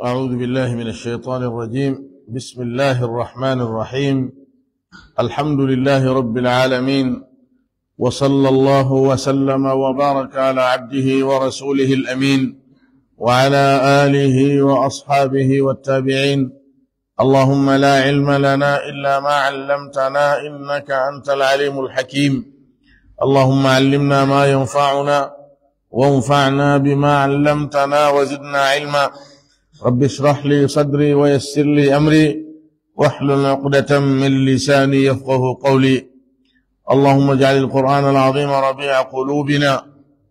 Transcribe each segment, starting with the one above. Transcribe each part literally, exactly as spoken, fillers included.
أعوذ بالله من الشيطان الرجيم. بسم الله الرحمن الرحيم. الحمد لله رب العالمين، وصلى الله وسلم وبارك على عبده ورسوله الأمين، وعلى آله وأصحابه والتابعين. اللهم لا علم لنا إلا ما علمتنا إنك أنت العليم الحكيم. اللهم علمنا ما ينفعنا وانفعنا بما علمتنا وزدنا علما. رب اشرح لي صدري ويسر لي أمري واحلل عقدة من لساني يفقه قولي. اللهم اجعل القرآن العظيم ربيع قلوبنا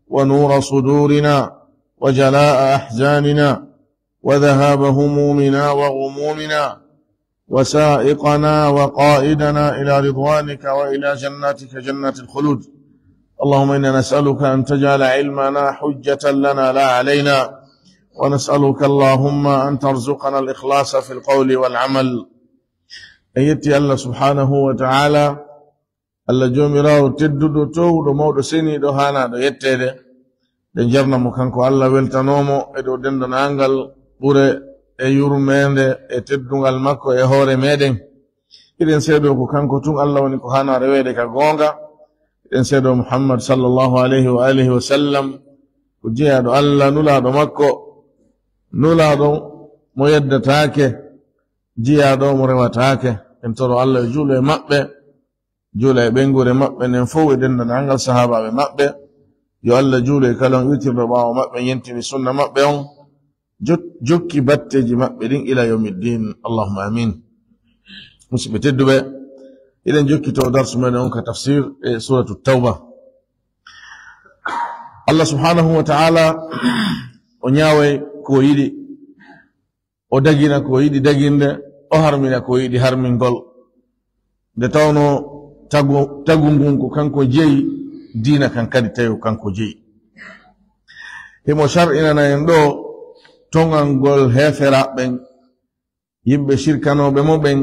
ونور صدورنا وجلاء أحزاننا وذهاب همومنا وغمومنا وسائقنا وقائدنا إلى رضوانك وإلى جناتك جنات الخلود. اللهم إنا نسألك أن تجعل علمنا حجة لنا لا علينا، ونسألك اللهم أن ترزقنا الإخلاص في القول والعمل. En yetti Allah subhanahu wa ta'ala, Allah Joomiraawo tedduɗo, toowuɗo, mawɗo, seniiɗo, haanaaɗo yetteede. Ɗen jarna mo kanko Allah, weltanoo mo e dow denndaangal ɓure e yurmeende e teddungal makko e hoore meɗen. Hiɗen seedoo ko kanko tun Allah woni ko haanaa reweede ka goonga. Hiɗen seedoo Muhammad sallallahu alayhi wa alihi wa sallam ko jeyaaɗo Allah, nulaaɗo makko, nulaaɗo mo yeddataake, jeyaaɗo mo rewataake. En toro Allah yo juulu e maɓɓe, juula e ɓeynguure maɓɓe nden fow e denndaangal sahaabaaɓe maɓɓe. Yo Allah juulu e kala on iwtirɗo ɓaawo maɓɓe, yentini sunna maɓɓe on, jot-, jokki batteeji maɓɓe ɗin ila yawmiddin. Allahumma amin. Musidɓe tedduɓe, hiɗen jokkito darsu meɗen on ka tafsir e suratu Tawba. Allah subhanahu wa ta'ala o ñaaway ko o yiɗi, o dagina ko o yiɗi daginde, o harmina ko o yiɗi harmingol. Nde tawno tagu, tagu ngun ko kanko jeyi, diina kan kadi tawi ko kanko jeyi. Himo shar'inana en ɗo toŋangol heeferaaɓe ɓen, yimɓe shirkanooɓe mo ɓen,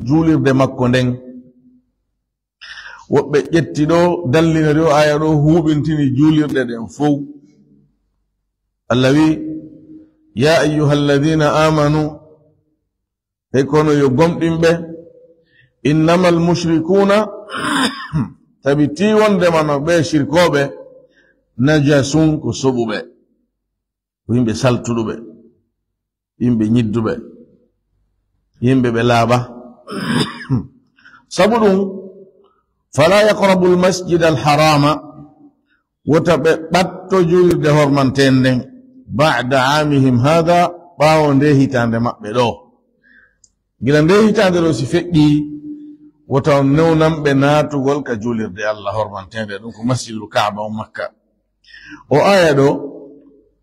juulirde makko nden. Woɓɓe ƴetti ɗo, dallinori o aya ɗo, huuɓintini juulirɗe ɗen fow. Allah wi, "Ya ayyuhalladhina amanu," hey kono yo gomɗinɓe, "innamal mushrikuna," tabi ti wondema no ɓe shirkooɓe, "najasun," ko soɓuɓe, ko yimɓe saltuɗuɓe, yimɓe ñidduɓe, yimɓe ɓe laaɓa. Sabu ɗum, "fala yaqrabu al-masjida al-harama," wota ɓe ɓatto juulirde hormanteende nden, "ba'da amihim hadha," ɓaawo nde hitaande maɓɓe ɗo. Gila nde hitaande ɗo si feƴƴi, wota on newnan ɓe naatugol ka juulirde Allah hormanteende ɗum, ko Masjidul Kaaba on Makka. O aya ɗo,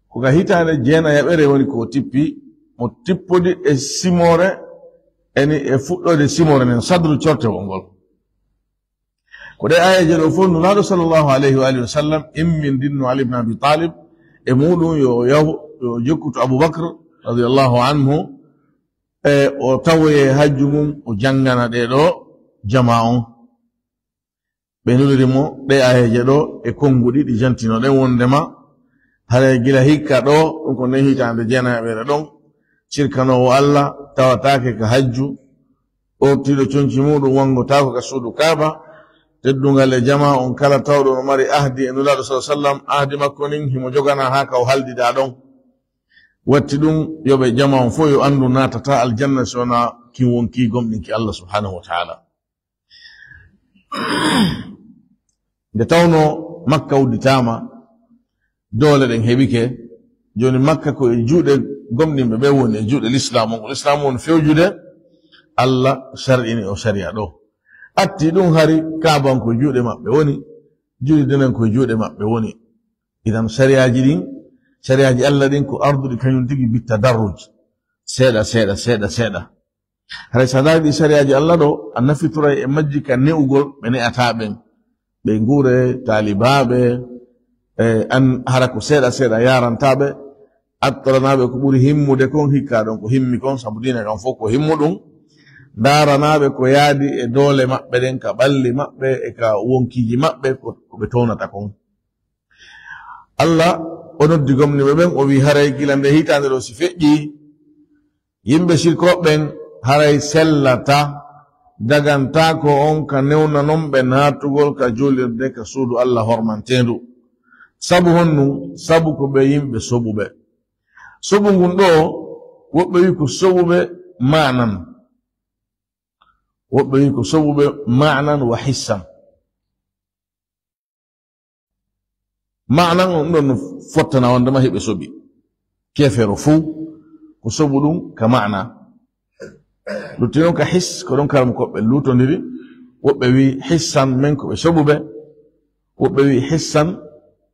ko ka hitaande jeenayaɓere woni ko o tippi, mo tippodi e simoore, eni e fuɗɗoode simoore nden, sadru cortewol ngol. Ko ɗe ayaje ɗo fof Nulaaɗo sallallahu alayhi wa alihi wa sallam immindinno Ali ibn Abi Talib e muɗum yo yahu, yo jokkuto Abu Bakr radiyallahu anhu, e o tawoye hajju mum, o janngana ɗe ɗo jama on. Ɓe nuliri mo ɗe ayaje ɗo e konnguɗi ɗi jantino ɗen wondema haray gila hikka ɗo, ɗum ko nden hitaande jeenayaɓere ɗon, sirkanoowo Allah tawataake ka hajju, ɓortiiɗo conci muɗum wanngotaako ka suudu Kaaba, teddungal e jama on kala tawɗo no mari ahdi e Nulaaɗo sallallahu alaihi wasallam, ahdi makko nin himo jogana haa ka o haldidaa ɗon. Watti ɗum, yo ɓe jama on fof yo anndu naatata aljanna si wonaa kin wonkii gomɗinki Allah subhanahu wa ta'ala. Nde tawnoo Makka udditaama, doole ɗen heɓike, jooni Makka ko e juuɗe gomɗinɓe ɓe woni, e juuɗe Lislaamu on. Ko Lislaamu woni fewjude, Allah shar'ini o sariya ɗo. Atti ɗum hari, Kaaban ko e juuɗe maɓɓe woni, juulirde nden ko e juuɗe maɓɓe woni. Idan sariyaaji ɗin, sariyaaji Allah ɗin ko arduɗi kañum tigi bitta darruj. Seeɗa, seeɗa, seeɗa, seeɗa. Haray so a ndaari ɗi sariyaaji Allah ɗo, a nafitoray e majji ka ne'ugol ɓe ne'ataa ɓen. Ɓe nguure taalibaaɓe, e an hara ko seeɗa seeɗa yaarantaa ɓe, attoranaa ɓe ko ɓuri himmude kon, hikka ɗon ko himmi kon, sabu diina kan fof ko himmuɗum. Ndaaranaa ɓe ko yaadi e doole maɓɓe ɗen, ka ɓalli maɓɓe e ka wonkiiji maɓɓe, ko, ko ɓe townata kon. Allah O noddi gomniiɓe ɓen, o wi'i, haray gila nde hitaande ɗoo si feƴƴii, yimɓe sirkooɓe ɓen haray sellata, dagantaako on ka newnanon ɓe naatugol ka juulirde ka suudu Alla hormanteendu. Sabu honɗun? Sabu ko ɓe yimɓe soɓuɓe. Soɓu ngun ɗoo, woɓɓe wi'i ko soɓuɓe maanan. Woɓɓe wi'i ko soɓuɓe maanan wa hissan. Maanan on ɗon no fottana wonde ma hiɓe soɓi. Keefeero fow ko soɓu ɗun ka maana. Lutti non ka his, ko ɗon karam ko ɓe luutondiri. Woɓɓe wi'i hissan men ko ɓe soɓuɓe. Woɓɓe wi'i hissan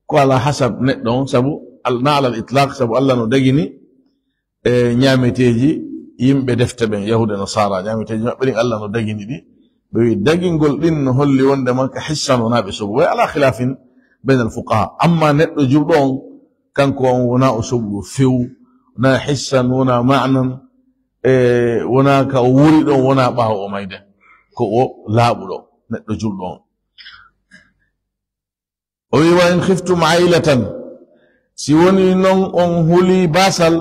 ko ala hasab neɗɗo on, sabu al-, na alal itlaq, sabu Alla no dagini e ñaameteeji yimɓe defte ɓen, Yahuuda e Nasaara, ñaameteeji maɓɓe ɗin, Alla no dagini ɗi. Ɓe wi'i, dagingol ɗin no holli wonde man ka hissan wonaa ɓe soɓuɓe, wa ala khilafin baynal fuqaha. Amma neɗɗo julɗo on, kanko on wonaa o soɓuɗo few, wonaa hissan, wonaa maanan, e wonaa ka o wuri ɗon, wonaa ɓaawo o mayde. Ko o laaɓuɗo, neɗɗo julɗo on. O wi'i, "Wa in khiftum ailatan," si woni non on huli baasal,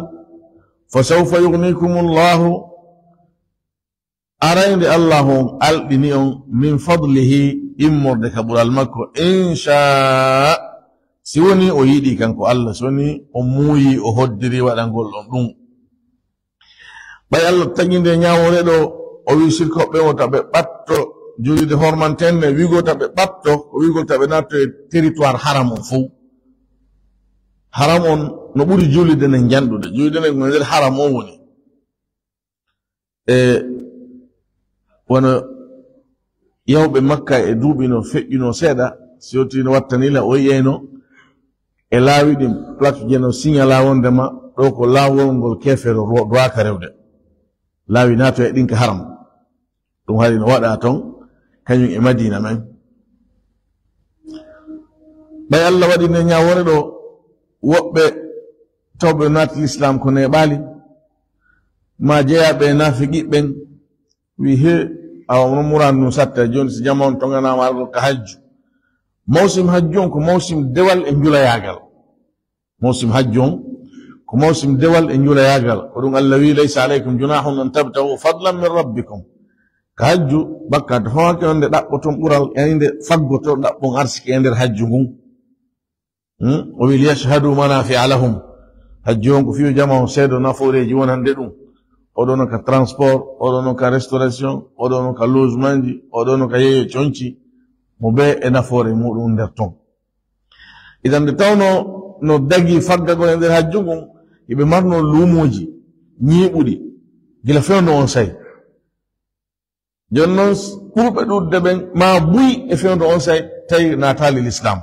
"fa sawfa yughnikumullahu," aray nde Allahu on alɗini on, "min fadlihi," immorde ka ɓural makko, "in shaa," si woni o yiɗi kanko Alla, si woni o muuyi, o hoddiri waɗangol on ɗum. Ɓay Alla tagi nde ñaawoore ɗoo, o wi'i sirkooɓe ɓen wota ɓe ɓatto juulirde hormanteende, wi'ugol ta ɓe ɓatto, ko wi'ugol ta ɓe naatto e territoire haram on fow. Haram on no ɓuri juulirde nden janɗude. Juulirde nden ko nder haram on woni. E wano yawɓe Makka e duuɓi no feƴƴunoo seeɗa, si yewtii no wattani la, o yi'ayno e laawi ɗin, plaque je no signala wondema ɗoo ko laawol ngol keefeero ro-, doaka rewde. Laawi naatoya ɗin ka haram. Ɗum hari no waɗa ton, kañum e Madina men. Ɓay Alla waɗi nde ñaawoore ɗoo, woɓɓe tawɓe naati Lislaam ko neeɓaali, maa jeyaaɓe e naafiqiiɓe ɓen, wi'i, "He, awa non muraadu ndun satta, jooni si jama on tonganaama argol ka hajju." Mawsim hajju on ko mawsim dewal e njulayaagal. Mawsim hajju on ko mawsim dewal e njulayaagal. Ko ɗum Alla wi'i, "Laysa alaykum junahun an tabtagu fadlan min rabbikum." Ka hajju, bakkaatu fawake on nde ɗaɓɓoton ɓural, yani nde faggoto ɗaɓɓon arsike e nder hajju ngun. Hmm? O wi'i, "Liyashhadu manafi'a lahum." Hajju on ko fiyo jama on seedo nafooreeji wonande ɗum. Oɗo no ka transport, oɗo no ka restauration, oɗo no ka logementji, oɗo no ka yeeyo conci. Mo bee e nafoore muɗum nder ton. Idan nde tawno no dagi faggagol e nder hajju ngun, hiɓe marno luumooji ñiiɓuɗi gila fewndo on say. Jooni non, ɓurɓe ɗuuɗde ɓen, maa buy e fewndo on say, tawi naataali Lislaam.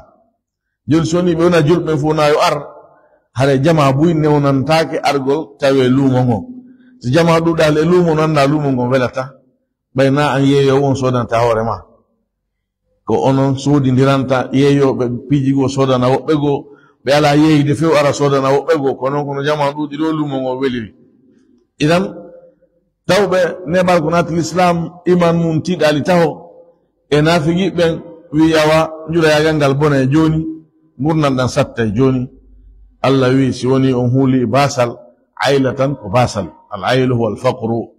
Jooni, so wonii ɓe wonaa julɓe ɓen fof, na yo ar, haray jamaa buy newnantaake argol tawee luumo ngo. Si jamaa ɗuuɗaali e luumo, no anndaa luumo ngo welata, ɓay na an yeeyoowo on soodanta hoore maa. Ko onon soodindiranta yeeyooɓe piiji goo, soodana woɓɓe goo, ɓe alaa yeeyde few ara soodana woɓɓe goo, ko non kono jamaa ɗuuɗi ɗoo luumo ngo weliri. Idan, tawɓe neeɓal ko naati Lislaam, iman mum tiiɗaali taho, e naafiqi ɓen wi'i, "Awa, njurayaagal ngal bone jooni, ngurndan ɗan sattay jooni." Alla wi'i, "Si wonii on huulii baasal, aylatan ko baasal, al aylu huwa al faqru."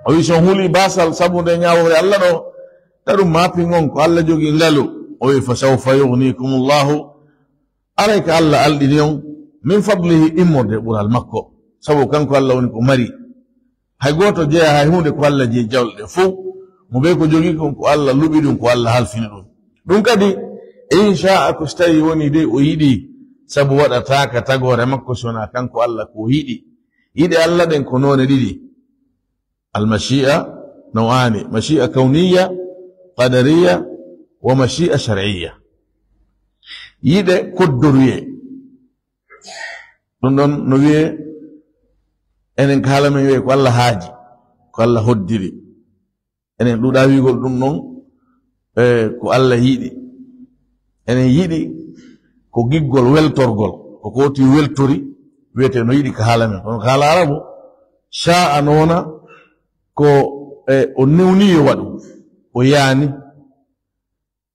O wi'i, "Si on huulii baasal sabu nde ñaawoore Alla ɗoo, ta ɗum maapin on ko Alla jogii ngalu." O wi'i, "Fa sawfa yughnikumullahu." Aray ka Alla alɗini on min fadlihi, immorde ɓural makko, sabu kanko Alla woni ko mari. Hay gooto jeyaa hay huunde ko Alla jeyi jawle ɗen fow. Mo bee ko jogii kon ko Alla luɓi ɗum, ko Alla halfini ɗum. Ɗum kadi, in sha'a, ko si tawii wonii dey o yiɗii, sabu waɗataa ka tagoore makko si wonaa kanko Alla ko o yiɗi. Yiɗe Alla ɗen ko noone ɗiɗi. Al mashi'a naw'ani, mashi'a kawniyya, qadariyya, wa mashi'a shar'iyya. Yiɗe koddoruye. Ɗum ɗon no wi'ee, enen ka haala men wi'ee ko Alla haaji, ko Alla hoddiri. Enen ɗuuɗaa wi'ugol ɗum ɗon, e, ko Alla yiɗi. Enen yiɗi ko giggol weltorgol, ko ko woti weltori, wi'etee no yiɗi ka haala men. Kono ka haala Arabu, sha'a no wona ko, e, o newni yo waɗu, o yaani.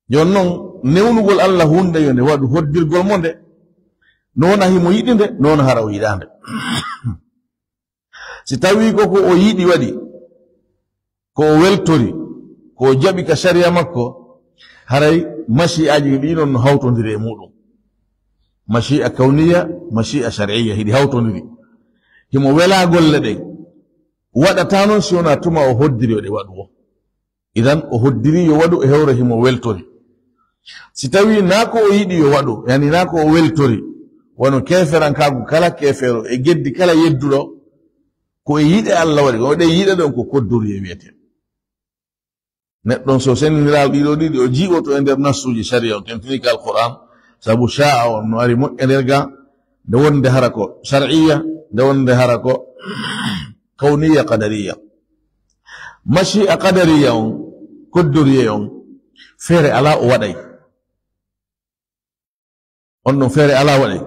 Jooni non, Newnugol Allah huunde yo nde waɗu hoddirgol mo nde, no wona himo yiɗi nde, no wona hara o yiɗaa nde. Si tawii ko ko o yiɗi waɗi, ko o weltori, ko o jaɓi ka sariya makko, haray mashi'aaji ɗin ɗiɗon no hawtondiri e muuɗum. Mashi'a kawniya, mashi'a shar'iyya, hiɗi hawtondiri. Himo welaa golle ɗen, waɗataa non si wonaa tuma o hoddiri yo ɗe waɗu woo. Idan o hoddiri yo waɗu e hewre himo weltori. Si tawii naa ko o yiɗi yo waɗu, yani naa ko o weltori, wano keeferankaagu kala keefeero e geddi kala yedduɗo, ko e yiɗe Allah waɗi, o ɗen yiɗe ɗon ko koddoriye wiyetee. Neɗɗo on so senndindiraaɗo ɗiɗo ɗiɗi, o jiiɓoto e nder nassuuji sariya on, tentinii ka Alqur'aan, sabu sha'a on no ari moƴƴa nder ga, nde wonde hara ko shar'iyya, nde wonde hara ko kawniya qadariya. Mashi'a qadariya on, koddoriye on, feere alaa o waɗay. On ɗon feere alaa waɗay.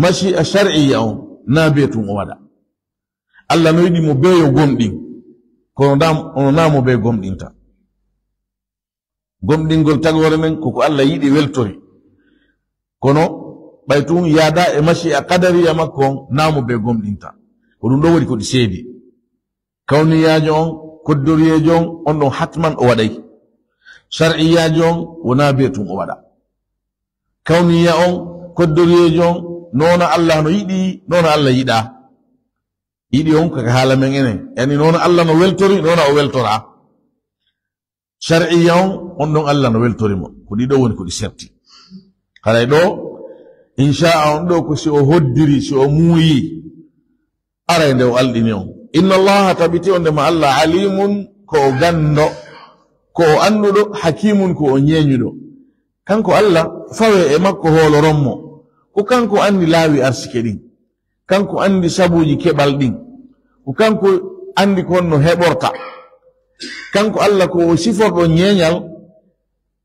Mashi'a shar'iyya on, naa bee tun o waɗa. Allah no yiɗi mo bee yo gomɗin, kono dam-, ono naa mo bee gomɗinta. Gomɗingol tagoore nden ko ko Allah yiɗi weltori. Kono ɓay tun yaada e mashi'a qadariya makko on, naa mo bee gomɗinta. Ko ɗum ɗo woni ko ɗi seedi. Kawniyaajo on, koddoriyeejo on, on ɗon hatman o waɗay. Shar'iyaajo on, wonaa bee tun o waɗa. Kawniya on, koddoriyeejo on, noona Allah no yiɗi, noona Allah yiɗaa. Yiɗi on kaka haala men enen. Yani noona Allah no weltori, noona o weltoraa. Shar'iyya on, on ɗon Allah no weltori mo. Ko ɗiɗo woni ko ɗi serti. Haray ɗo, insha'a on ɗo ko si o hoddiri, si o muuyi, aray nde o alɗini on. Inna Allaha, tabiti on nde ma Allah, alimun, ko o ganndo, ko o annduɗo, hakimun, ko o ñeeñuɗo. Kanko Allah, fawe e makko hooloron mo. Ko kanko anndi laawi arsike ɗin. Kanko anndi sabuuji keɓal ɗin. Ko kanko anndi ko honno heɓorta. Kanko Allah ko o siforɗo ñeeñal,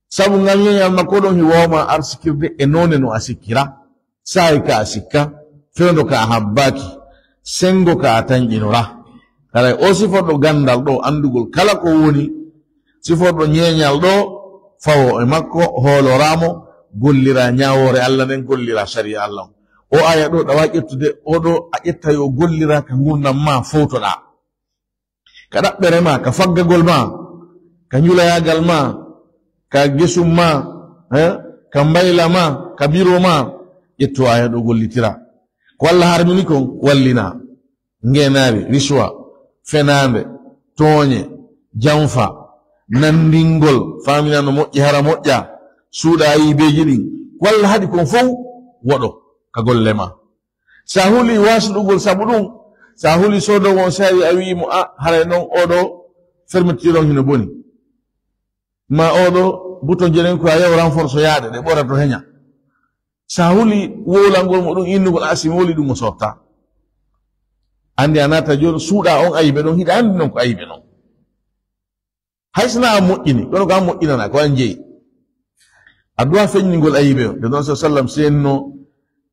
sabu ngal ñeeñal makko ɗon hiwawma arsikirde e noone no a sikkira, saa'i ka a sikka, fewndo ka a habbaaki, senngo ka a tanƴinora. Haray o siforɗo ganndal ɗo, anndugol kala ko woni, siforɗo ñeeñal ɗo, fawo e makko, hooloraa mo, golliraa ñaawoore Allah nden, golliraa sariya Allah on. O aya ɗo ɗawa ƴettude, o ɗo a ƴetta yo gollira ka ngurndan ma fowtoɗaa. Ka ɗaɓɓere ma, ka faggagol ma, ka ñulayaagal ma, ka gesum ma, eh, ka mbayla ma, ka biro ma, ƴettu aya ɗo gollitira. Ko Allah harmini kon, wallina. Ngeenaari, riswa, fenaande, tooñe, janfa, nanndingol, faamina no moƴƴi hara moƴƴa, suuɗa ayibeeji ɗin. Ko Allah haɗi kon fow, woɗo ka golle ma. Sa huli wasɗugol sabu ɗum, sa huli soodoowo on, sa yi a wi'i mo, "A, haray non oɗo fermeture on hino boni. Ma oɗo bouton jenen ko a yaw renforce yaade, ɗe ɓora to heña." Sa huli wowlangol mo ɗum innugol, a si mi woli ɗum o softa. Anndi a naata jooni, suuɗa on ayibe ɗon, hiɗa anndi non ko ayibe non. Hay sinaa a moƴƴini, kono ko an moƴƴinana, ko an jeyi. Addu'a feññingol ayibe on. Nde ɗon sa sallam seenno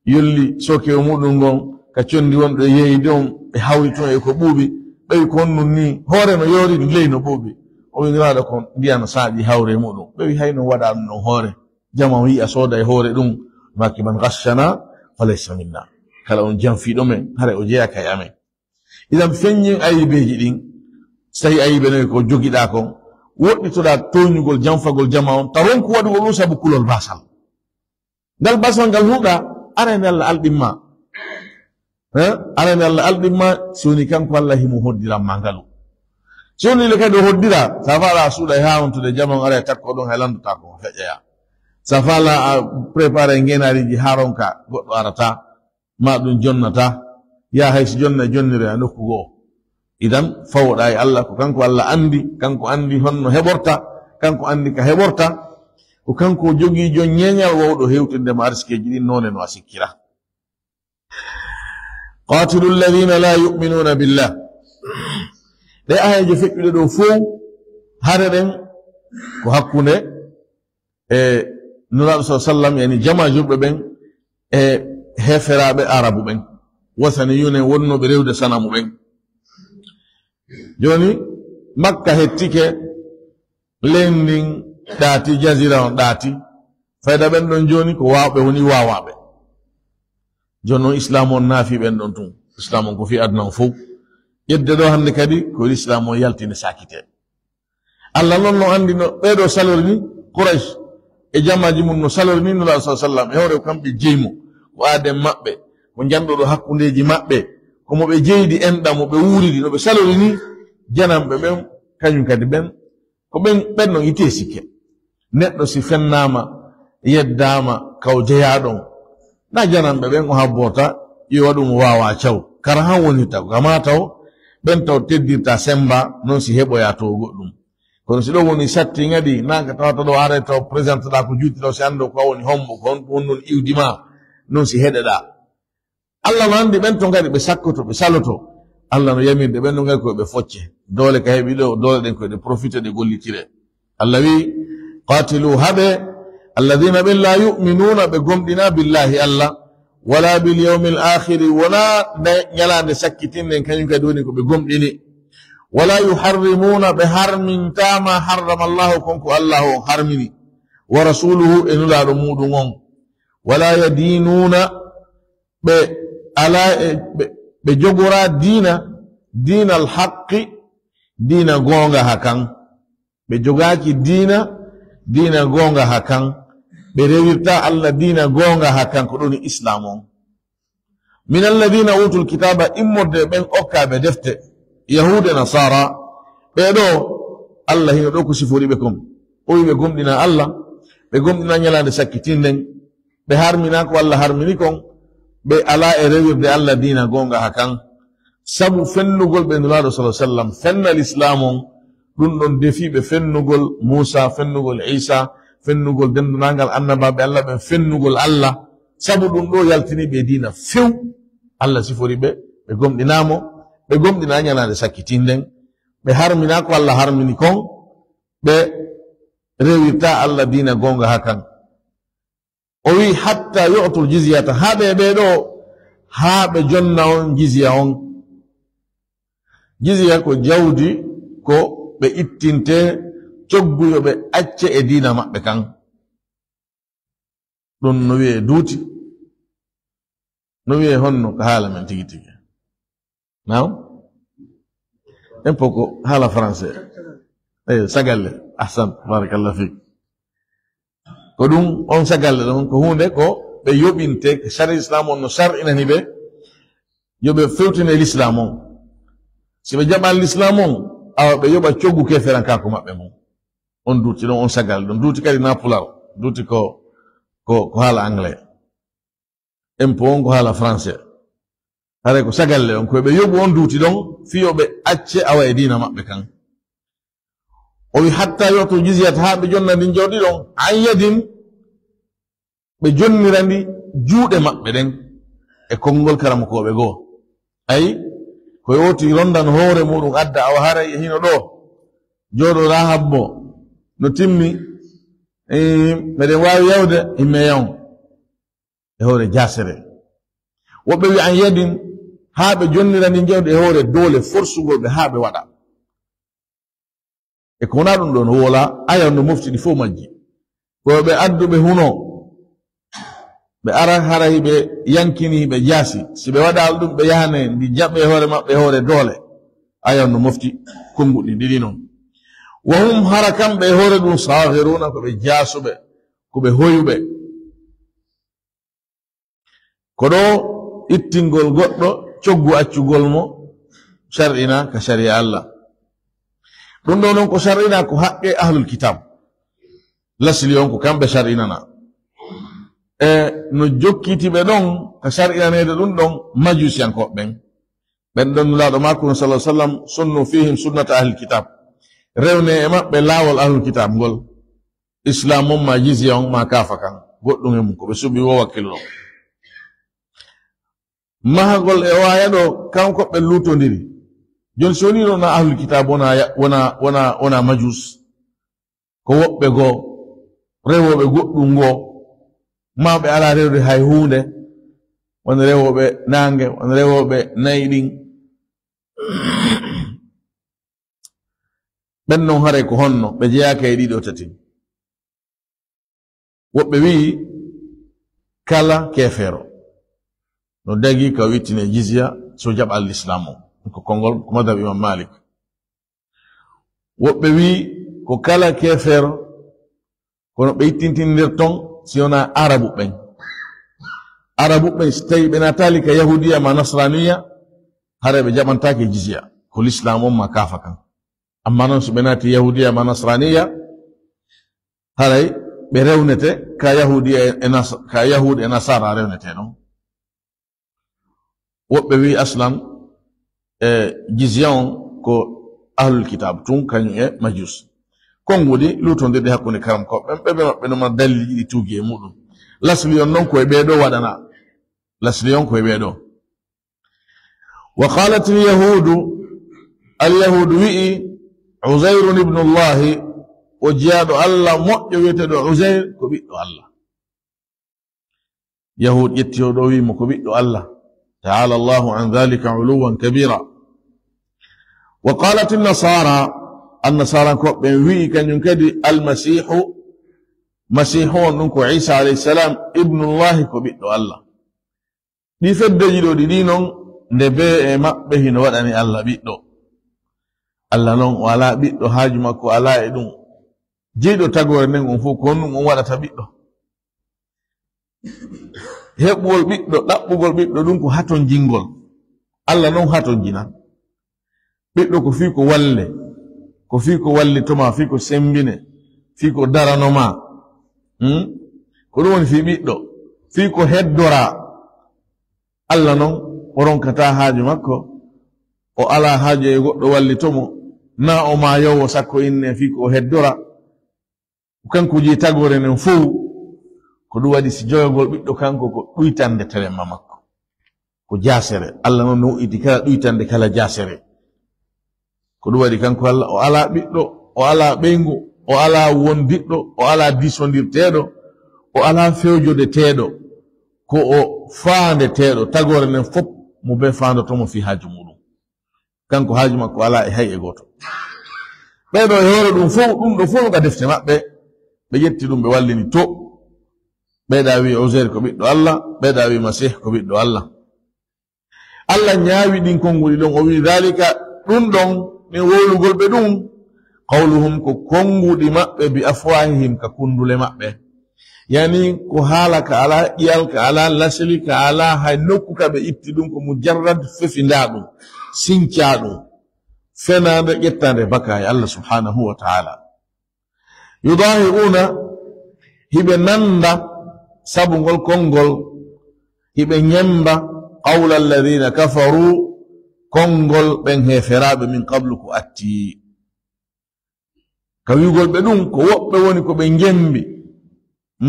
yolli sookewo muɗum ngon ka condi wonɗo e yeeyde on, ɓe hawri ton e ko ɓuuɓi, ɓe wi ko honɗum ni, hoore no yoori, ley no ɓuuɓi. O wi Nulaaɗo kon, ndiyan saaƴi hawre muɗum. Ɓe wi hay no waɗa ɗum ɗon hoore. Jama on yi'a sooda e hoore ɗum, maki man ghassana falaysa minna. Kala on janfiiɗo men, hare o jeyaaka e amen. Idan feññin ayibeeji ɗin, so tawi ayibe nayi ko jogiɗaa kon, woɗɗitoɗaa tooñugol, janfagol jama on, ta ronku waɗugol ɗum sabu kulol basal. Ngal basal ngal huɗa, arani Allah alɗin ma. Eh? Arani Allah alɗin ma, si woni kanko Allah himo hoddiran ma ngalu. Si woni le kadi o hoddira, sa faala a suuɗa e haa hontude jama on ara e takko ɗon hay lanndata ko feƴƴaya. Sa faala a préparé ngeenaariji haa ronka goɗɗo arata. Ma ɗum jonnata, yaa hay si jonna e jonnire e nokku goo. Idan, fawoɗaa e Allah, ko kanko Allah anndi, kanko anndi honno heɓorta, kanko anndi ka heɓorta, ko kanko jogii jon ñeeñal wawɗo hewtinde ma arsikeeji ɗin noone no a sikkira. Qatilu alladhina la yu'minuna billah. Ɗe aayeeje feƴƴuɗe ɗo fow, hare ɗen ko hakkunde e Nulaaɗo sa sallam, yani jama juulɓe ɓen e heeferaaɓe Arabu ɓen, wasaniyuuna en wonnooɓe rewde sanamu ɓen. Jooni, Makka hettike, leydi ndin Ɗaati, jazira on ɗaati. Fayda ɓen ɗon jooni ko waawɓe woni waawaaɓe. Jooni non Islaam on naafi ɓen ɗon tun. Islaam on ko fii aduna on fow. Ƴetde ɗo hannde kadi ko Islaam on yaltini saakite. Allah non no anndi no ɓee ɗoo salori ni Quraysh e jamaaji mun no salori ni Nulaaɗo sallallaahu alayhi wa sallam e hoore ko kamɓe jeyi mo. Ko aaden maɓɓe, ko njanɗuɗo hakkundeeji maɓɓe, ko mo ɓe jeydi enɗam mo ɓe wuuridi, no ɓe salori ni jananɓe ɓen, kañum kadi ɓen, ko ɓen, ɓen non itee sikke. Neɗɗo si fennaama, yeddaama, ka o jeyaaɗon, na jananɓe ɓen o habborta, yo waɗu mo waawaa caw. Kara han wonirta ko, kama taw, ɓen taw teddirta semba, non si heɓoya to goɗɗum. Kono si ɗo woni satti ŋadi, na ka tawata ɗo aray taw présenteɗa ko juuti ɗo, si anndu ko a woni hombo, ko on, on non iwdi ma, non si heɗeɗa. Allah no anndi ɓen to ngari ɓe sakkoto, ɓe saloto. Allah no yamirde ɓen no ngari ko ɓe focce. Doole ka heɓi ɗo, doole ɗen ko ɗe profite, ɗe gollitire. Allah wi, "Qatilu, haɓe, alladhina ɓen la yu'minuna, ɓe gomɗina billahi Allah, wala bil yawmil akhiri, wona nde ñalaande sakkitinnden, kañum kadi woni ko ɓe gomɗini. Wala yuharrimuna, ɓe harminta ma harrama Allahu, kon ko Allahu on harmini, wa rasuluhu, e Nulaaɗo muɗum on. Wala yadinuna, ɓe ala e, ɓe, ɓe jogora diina, diina al haqqi, diina goonga ha kan." Ɓe jogaaki diina, diina goonga ha kan. Ɓe rewirta Allah diina goonga ha kan, ko ɗum Islaam on. Min alladhina utul kitaba, immorde ɓen okkaaɓe defte, Yahuude, Nasaara, ɓee ɗoo, Allah hino ɗoo ko sifori ɓe kon. O wi ɓe gomɗina Allah, ɓe gomɗina ñalaande sakkitinden, ɓe harmina ko Allah harmini kon, ɓe alaa e rewirde Allah diina goonga ha kan. Sabu fennugol ɓe Nulaaɗo sallallaahu alayhi wa sallam, fenna Lislaam on, ɗum ɗon defi ɓe fennugol Muusa, fennugol Iisa, fennugol denndaangal annabaaɓe Allah ɓen, fennugol Allah. Sabu ɗum ɗoo yaltini ɓe diina few. Allah sifori ɓe, ɓe gomɗinaa mo, ɓe gomɗinaa ñalaande sakkitinden, ɓe harminaa ko Allah harmini kon, ɓe rewirtaa Allah diina goonga ha kan. O wi, "Hatta yu'tul jizyata," haa ɓe ɓee ɗoo, haa ɓe jonna on jizya on. Jizya ko jawdi, ko ɓe ittinte coggu yo ɓe acce e diina maɓɓe kan. Ɗum no wi'ee duuti, no wi'ee honno ka haala men tigi tigi? Naam? Impôt ko haala français. Eyo, sagalle. Ahsan, barakallah fik. Ko ɗum on sagalle ɗon, ko huunde ko ɓe yoɓinte, ko sari Islam on no sar'inani ɓe, yo ɓe fewtine L'islam on. Si ɓe jaɓan L'islam on, awa ɓe yoɓa coggu keferankaaku maɓɓe mon. On duuti ɗon, on sagalle ɗon. Duuti kadi na pular, duuti ko, ko, ko haala anglais. Impôt on ko haala français. Haray ko sagalle on, ko ɓe yoɓu on duuti ɗon, fii yo ɓe acce awa e diina maɓɓe kan. O wi, "Hatta yu'tul jizyata," haa ɓe jonna ndin jawdi ɗon, "an yadin," ɓe jonnira ndi juuɗe maɓɓe ɗen e konngol karamokooɓe goo. Ay, ko yooti rondan hoore muɗum adda, awa haray e hino ɗoo, jooɗo raa habbo, no timmi, eh, meɗen waawi yawde, himme yaw. E hoore jaasere. Woɓɓe wi an yadin, haa ɓe jonnira ndi jawdi e hoore doole forsugol ɓe haa ɓe waɗa. E ko wonaa ɗum ɗoon, woola aya no mofti ɗi fof majji. Ko ɓe addu ɓe huno, ɓe ara haray ɓe yankini ɓe jaasi. Si ɓe waɗaali ɗum, ɓe yahane ndi jaɓe e hoore maɓɓe e hoore doole. Aya no mofti konnguɗi ɗiɗi noon. Wa hum hara kamɓe e hoore ɗum saaghiruuna ko ɓe jaasuɓe, ko ɓe hoyuɓe. Ko ɗo ittingol goɗɗo coggu accugol mo shar'ina ka shari'a Allah. Ɗum ɗo noon ko shar'ina ko haqqe ahlul kitab. Lasli on ko kamɓe shar'inana. E no jokkiti ɓe ɗon ka shar'inaneede ɗum ɗon majusiyankooɓe ɓen. Ɓen ɗon Nulaaɗo makko sallallahu alaihi wasallam, sunnu fihim sunnata ahlil kitab. Rewne e maɓɓe laawol ahlul kitab ngol. Islam on ma jizya on ma kaafa kan. Goɗɗum e mum ko ɓe suɓi wo wakkilu ɗon. Mahagol e o aya ɗo, kanko ɓe luutondiri. Jooni si woni ɗo na ahlul kitab wona ya-, wona, wona, wona majus. Ko woɓɓe goo, rewooɓe goɗɗum goo. Ma ɓe alaa rewde hay huunde. Won rewooɓe naange, won rewooɓe nayi ɗin. Ɓen non haray ko honno? Ɓe jeyaaka e ɗiɗo tati. Woɓɓe wi'i kala keefeero no dagi ka wittine jizya so jaɓal Lislaam on. Ko konngol ko madhab Imam Malik. Woɓɓe wi'i ko kala keefeero, kono ɓe ittintindir ton si wonaa Arabu ɓen. Arabu ɓen, si tawi ɓe naataali ka Yahudiya ma Nasraniya, haray ɓe jaɓantaake jizya, ko Lislaam on ma kaafa kan. Amma non, si ɓe naati Yahudiya ma Nasraniya, haray ɓe rewnete ka Yahudiya e Nas-, ka Yahud e Nasara rewnete non. Woɓɓe wi'i aslan, e, jizya on ko ahlul kitab tun, kañum e majus. Konguɗi lutondirɗi hakkunde karam ko ɓen, ɓe, ɓe maɓɓe no mari dalilji ɗi tuugi e muɗum. Lasli on non ko e ɓee ɗoo waɗana. Lasli on ko e ɓee ɗoo. Wa qalat al yahudu, al yahudu wi'i, Uzairun ibnullahi, o jiyaaɗo Allah moƴƴo wi'eteeɗo Uzair ko ɓiɗɗo Allah. Yahud ƴetti o ɗo, wi'i mo ko ɓiɗɗo Allah. Ta'ala Allahu an dhalika uluwan kabira. Wa qalat an-nasara, annasarankoɓe ɓen wi'i kañum kadi, Almasihu, Masihu on ɗum ko Isa alayhi salam, ibnullahi, ko ɓiɗɗo Allah. Ɗi feddeji ɗo ɗiɗi non, nde bee e maɓɓe hino waɗani Allah ɓiɗɗo. Allah non o alaa ɓiɗɗo, haaju makko alaa e ɗum. Jeyɗo tagoore nden on fof, ko honɗum on waɗata ɓiɗɗo? Heɓugol ɓiɗɗo, ɗaɓɓugol ɓiɗɗo, ɗum ko hatonjingol. Allah non hatonjina. Ɓiɗɗo ko fii ko walle, ko fii ko wallitoma, fii ko sembine, fii ko daranoma. Hmm? Ko ɗum woni fii ɓiɗɗo, fii ko heddora. Allah non, o ronkata haaju makko, o alaa haaju e goɗɗo wallitomo, naa o maayowo sakko inne fii ko o heddora. Ko kanko jeyi tagoore nden fow. Ko ɗum waɗi si joyogol ɓiɗɗo kanko ko ɗuytande telemma makko. Ko jaasere. Allah non no wo'iti kala ɗuytande, kala jaasere. Ko ɗum waɗi kanko Allah, o alaa ɓiɗɗo, o alaa ɓeyngu, o alaa wondiɗɗo, o alaa diisondirteeɗo, o alaa fewjodeteeɗo. Ko o faandeteeɗo, tagoore nden fof mo bee faandoto mo fii haaju muɗum. Kanko haaju makko alaa e hay e gooto. Ɓee ɗoo e hoore ɗum fof, ɗum ɗo fof no ka defte maɓɓe. Ɓe ƴetti ɗum, ɓe wallini to. Ɓee ɗa wi'i Uzair ko ɓiɗɗo Allah, ɓee ɗa wi'i Masih ko ɓiɗɗo Allah. Allah ñaawi ɗin konnguɗi ɗon, o wi'i, "Dhalika, ɗum ɗon, min wowlugol ɓe ɗum, qawluhum, ko konnguɗi maɓɓe, bi afwahihim, ka kunndule maɓɓe." Yani ko haala ka alaa ƴiyal, ka alaa laseli, ka alaa hay nokku ka ɓe itti ɗum, ko mujarrad fefindaa ɗum, sincaa ɗum, fenaande ƴettaande baka e Allah subhanahu wa ta'ala. Yudahi'una, hiɓe nannda sabu ngol konngol, hiɓe ñemmba qawla alladhina kafaru, konngol ɓen heeferaaɓe min qablu ko atti. Ka wi'ugol ɓe ɗum, ko woɓɓe woni ko ɓe njemmbi,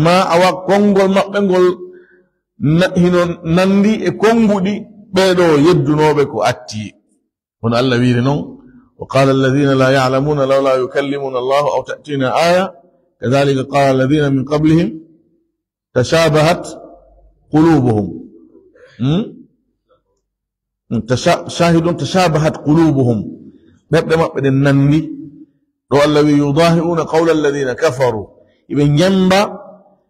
ma awa konngol maɓɓe ngol na-, hino nanndi e konnguɗi ɓee ɗoo yeddunooɓe ko atti. Kono Allah wiiri non, "Wa qala alladhina la ya'lamuna lawla yukallimuna Allahu aw ta'tina aya, kadhalika qala alladhina min qablihim tashabahat qulubuhum." Hmm? Tasha-, shahidun tashabahat qulubuhum. Ɓerɗe maɓɓe ɗen nanndi. Ɗo Allah wi'i, "Yudahi'una qawla alladhina kafaru." Hiɓe njemmba,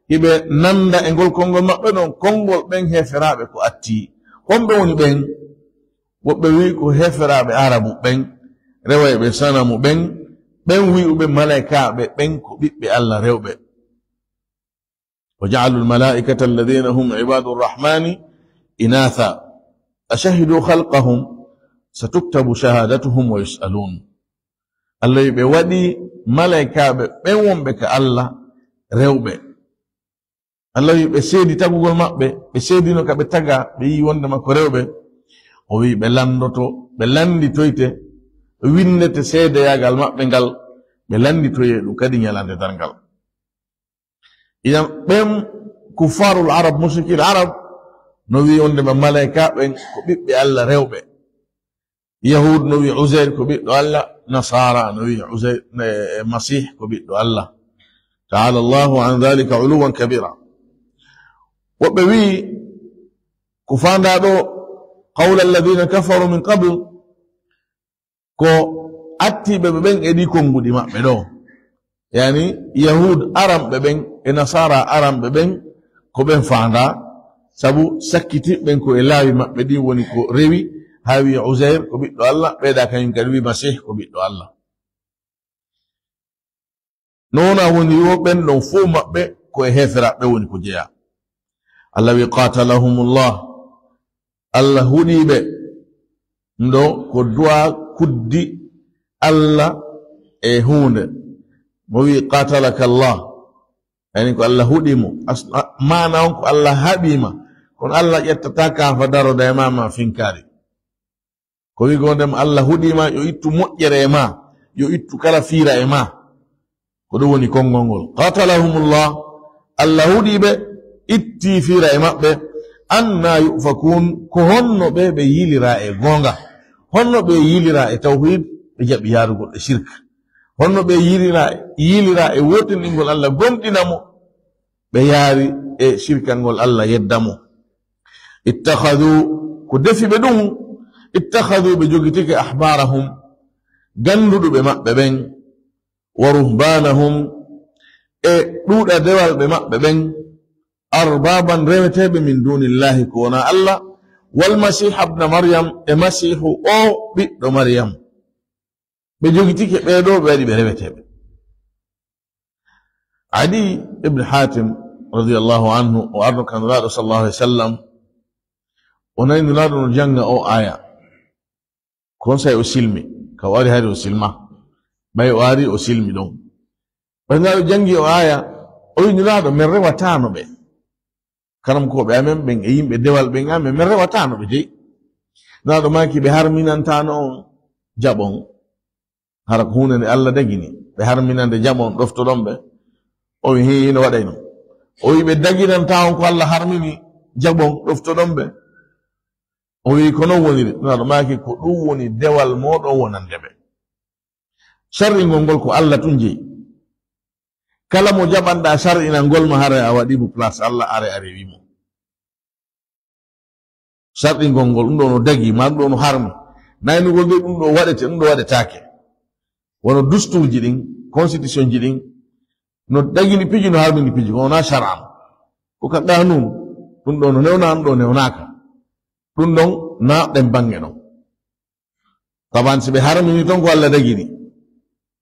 hiɓe nannda e ngol konngol maɓɓe ɗon, konngol ɓen heeferaaɓe ko atti. Homɓe woni ɓen? Woɓɓe wi'i ko heeferaaɓe Arabu ɓen, rewayɓe sanamu ɓen, ɓen wi'uɓe malaykaaɓe ɓen ko ɓiɓɓe Allah rewɓe. "Wa ja'alu al-mala'ikata alladhina hum ibadu rahmani inatha, ashahidu khalqahum, satuktabu shahadatuhum wa yus'alun." Allah wi'i ɓe waɗi malaykaaɓe ɓen wonɓe ka Allah rewɓe. Allah wi'i ɓe seedi tagugol maɓɓe, ɓe seedino ka ɓe taga, ɓe yi'i wonde makko rewɓe. O wi'i ɓe lanndoto, ɓe lannditoyte, ɓe winndete seedeyaagal maɓɓe ngal, ɓe lannditoyee ɗum kadi ñalaande darngal. Idan ɓen kuffaarul Arab, mushrikil Arab, no wi'i wonde ma malaykaaɓe ɓen ko ɓiɓɓe Allah rewɓe. Yahud no wi'i Uzair ko ɓiɗɗo Allah, Nasara no wi'i Uzair, e, e Masih ko ɓiɗɗo Allah. Ta'ala Allahu an dhalika uluwan kabira. Woɓɓe wi'i ko faandaa ɗo, qawla alladhina kafaru min qabl, ko attiiɓe ɓe ɓen e ɗi konnguɗi maɓɓe ɗo. Yani, Yahud aranɓe ɓen e Nasara aranɓe ɓen, ko ɓen faanda, sabu sakkiti ɓen ko e laawi maɓɓe ɗin woni ko rewi, haa wi'i Uzair ko ɓiɗɗo Allah, ɓeyda kañum kadi wi'i Masih ko ɓiɗɗo Allah. No wona woni wo ɓen ɗon fow maɓɓe ko e heeferaaɓe woni ko jeyaa. Allah wi, "Qatalahumullah." Allah huɗii ɓe. Ndo ko du'a kuddi Allah e huunde. Mo wi, "Qatalaka Allah." Yani ko Allah huɗii mo. As-, a-, maana on ko Allah haɓii ma. Kono Allah ƴettataa ka fa daroda e ma, ma finkaari. Ko wi gondem Allah huɗii ma, yo ittu moƴƴere e ma, yo ittu kala fiira e ma. Ko ɗum woni konngol ngol. Qatalahumullah, Allah huɗii ɓe, ittii fiira e maɓɓe. Anna yufakun, ko honno ɓe ɓe yiilira e goonga? Honno ɓe yiilira e tawhid, ɓe jaɓi yaarugol e shirk? Honno ɓe yiilira, yiilira e wootindingol Allah, gomɗina mo, ɓe yaari e shirkangol Allah, yedda mo? Ittakhadhu, ko defi ɓe ɗum, ittakhadhu, ɓe jogitike, ahbarahum, ganduɗuɓe maɓɓe ɓen, wa ruhbanahum, e ɗuuɗa dewal ɓe maɓɓe ɓen, arbaban, reweteeɓe, min dunillahi, ko wona Allah, wal masiha ibna Maryam, e Masihu o ɓiɗɗo Maryam. Ɓe jogitike ɓee ɗoo, ɓe waɗi ɓe reweteeɓe. Adi ibn Hatim, radiyallahu anhu, o arno ka Nulaaɗo, sallallahu alaihi wasallam, o nani Nulaaɗo no jannga o aya. Kon say o silmi, ka o ari hari o silma. Ɓay o ari o silmi ɗon. Ɓay Nulaaɗo janngi o aya, o wi Nulaaɗo, "Men rewataano ɓe. Karamkooɓe amen ɓen e yimɓe dewal ɓen amen, men rewataano ɓe dey." Nulaaɗo maaki, "Ɓe harminantaano on jaɓon. Hara ko huunde nde Allah dagini. Ɓe harminande jaɓon, ɗoftoɗon ɓe." O wi, "Hii, hino waɗay non." O wi, "Ɓe daginanta on ko Allah harmini jaɓon, ɗoftoɗon ɓe." O wi, "Ko non woniri." Nulaaɗo maaki, "Ko ɗum woni dewal mooɗon wonande ɓe." Sharringol ngol ko Allah tun jeyi. Kala mo jaɓanɗa shar'inangol ma, haray a waɗi mo place Allah, are a rewi mo. Shar'ingol ngol, ɗum ɗo no dagi, ma ɗum ɗo no harmi. Naynugol nde ɗum ɗo waɗete, ɗum ɗo waɗetaake. Wono dustuuji ɗin, constitution ji ɗin, no dagini piiji, no harmini piiji, ko wona shar'an. Ko ka qanun, ɗum ɗo no newna, ɗum ɗo newnaaka. Ɗum ɗon na ɗen bange ɗon. Taban si ɓe harmini ton ko Allah dagini,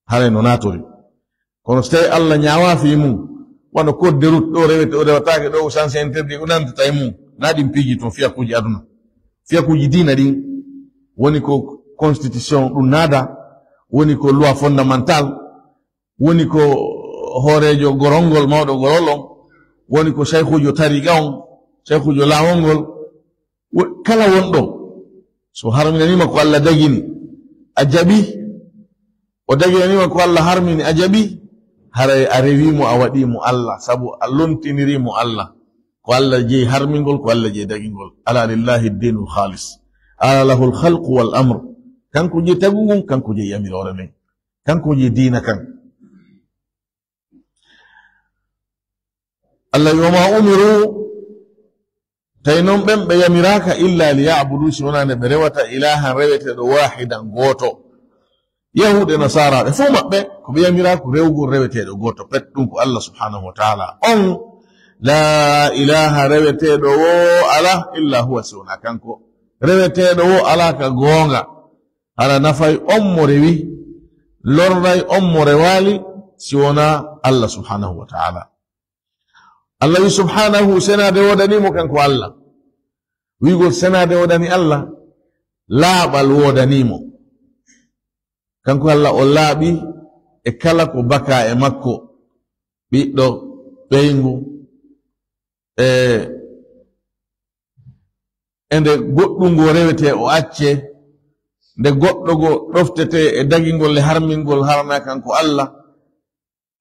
haray no natori. Kono so tawi Allah ñaawa fii mum, wano code de route ɗo rewete, o rewataake ɗo, o sens interdit, o nantata e mum, na ɗin piiji tun, fiyakuuji aduna. Fiyakuuji diina ɗin, woni ko constitution ɗum naada, woni ko loi fondamentale, woni ko hooreejo gorol ngol, mawɗo gorol on, woni ko shaykhuujo tariqa on, shaykhuujo laawol ngol, wo-, kala wonɗo, so harminaniima ko Allah dagini, a jaɓi, o daginaniima ko Allah harmini, a jaɓi, haray a rewi mo, a waɗi mo Allah, sabu a lontiniri mo Allah. Ko Allah jeyi harmingol, ko Allah jeyi dagingol. Ala lillahi dinul khalis. Ala lahul khalqu wal amr. Kanko jeyi tagu ngun, kanko jeyi yamiroore nden. Kanko jeyi diina kan. Allah wi, "Wa ma umiru," tawi non ɓen ɓe yamiraaka, "illa li ya'budu," si wonaa nde ɓe rewata, "ilahan," reweteeɗo, "wahidan," gooto. Yahuud e Nasaaraaɓe fof maɓɓe, ko ɓe yamiraa ko rewgol reweteeɗo gooto pet, ɗum ko Allah subhanahu wa ta'ala on. La ilaha, reweteeɗo wo alaa, illa huwa, si wonaa kanko. Reweteeɗo wo alaa ka goonga. Hara nafay on mo rewi, lorray on mo rewaali, si wonaa Allah subhanahu wa ta'ala. Allah wi subhanahu, senaade woodanii mo kanko Allah. Wi'ugol senaade woodanii Allah, laaɓal woodanii mo. Kanko Allah o laaɓi e kala ko bakaa e makko, ɓiɗɗo, ɓeyngu, e, e nde goɗɗum ngo rewetee o accee, nde goɗɗo ngo ɗoftetee e dagingol e harmingol harana kanko Allah.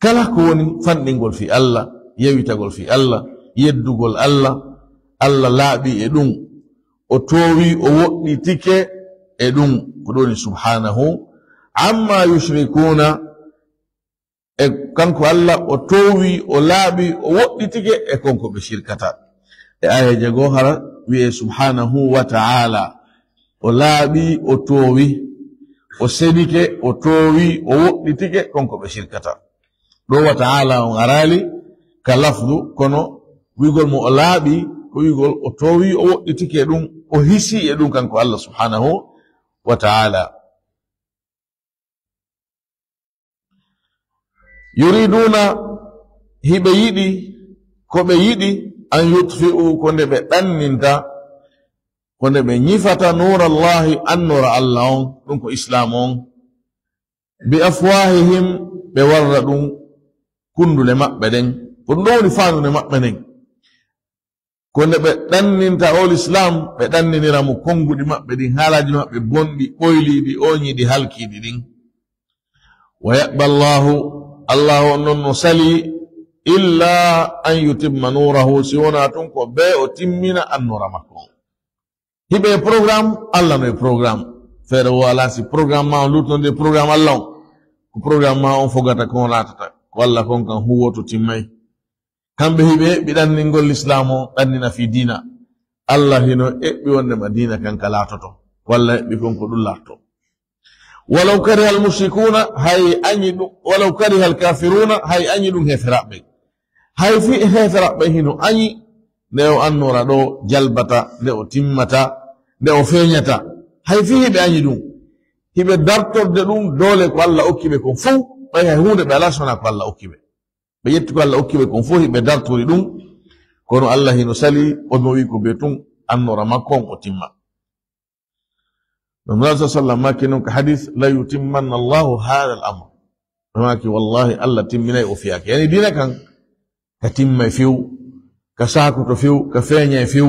Kala ko woni fanɗingol fii Allah, yewitagol fii Allah, yeddugol Allah, Allah laaɓi e ɗum. O toowi, o woɗɗitike e ɗum. Ko ɗum woni subhanahu amma yushrikuna. E kanko Allah, o toowi, o laaɓi, o woɗɗitike e kon ko ɓe shirkata. E aayeeje goo hara wi'ee subhanahu wa ta'ala. O laaɓi, o toowi, o senike, o toowi, o woɗɗitike kon ko ɓe shirkata. Ɗo wa ta'ala on araali ka lafdu, kono wi'ugol mo o laaɓi, ko wi'ugol o toowi, o woɗɗitike ɗum, o hisi e ɗum kanko Allah subhanahu wa ta'ala. Yuriduuna, hiɓe yiɗi, ko ɓe yiɗi, an yutfi'u, ko nde ɓe ɗanninta, ko nde ɓe ñifata nuurallahi, annora Allah on, ɗum ko Islaam on, bi afwaahihim, ɓe warra ɗum kundule maɓɓe ɗen. Ko ɗum ɗo woni faandude maɓɓe nden. Ko nde ɓe ɗanninta o Lislaam, ɓe ɗanninira mo konnguɗi maɓɓe ɗin, haalaaji maɓɓe bonɗi, ɓoyliiɗi, ooñiiɗi, halkiiɗi ɗin. Wa ya'ba Allaahu, Allaahu on non no salii, illaa an yutimma nuurahu, si wonaa tun ko bee o timmina annora makko on. Hiɓe e programme, Allah no e programme. Feere woo alaa si programme maa on luutnodii e programme Allah on. Ko programme maa on fogata ko on laatata. Ko Allah kon kan huuwoto timmay. Kamɓe hiɓe eɓɓi ɗanningol Lislaam on, ɗannina fii diina. Allah hino eɓɓi wonndema diina kan ka laatoto. Ko Allah eɓɓi kon ko ɗum laatoto. Walaw karihal mushrikuuna, hay añi ɗum, walaw karihal kaafiruuna, hay añi ɗum heeferaaɓe. Hay fii heeferaaɓe hino añi nde o annora ɗo jalbata, nde o timmata, nde o feeñata. Hay fii hiɓe añi ɗum. Hiɓe dartorde ɗum doole ko Allah okki ɓe kon fow, ɓay hay huunde ɓe alaa si wonaa ko Allah okki ɓe. Ɓe ƴetti ko Allah okki ɓe kon fow, hiɓe dartori ɗum. Kono Allah hino salii, o no wi'i ko bee tun annora makko on o timma. No Nulaaɗo sallallahu alaihi wasallam maaki non ka hadis, "La yutimmanna Allahu hadha al-amr." Ɓe maaki, "Wallahi, Allah timminay o fiyaake." Yani diina kan, ka timmay few, ka saakoto few, ka feeñay few.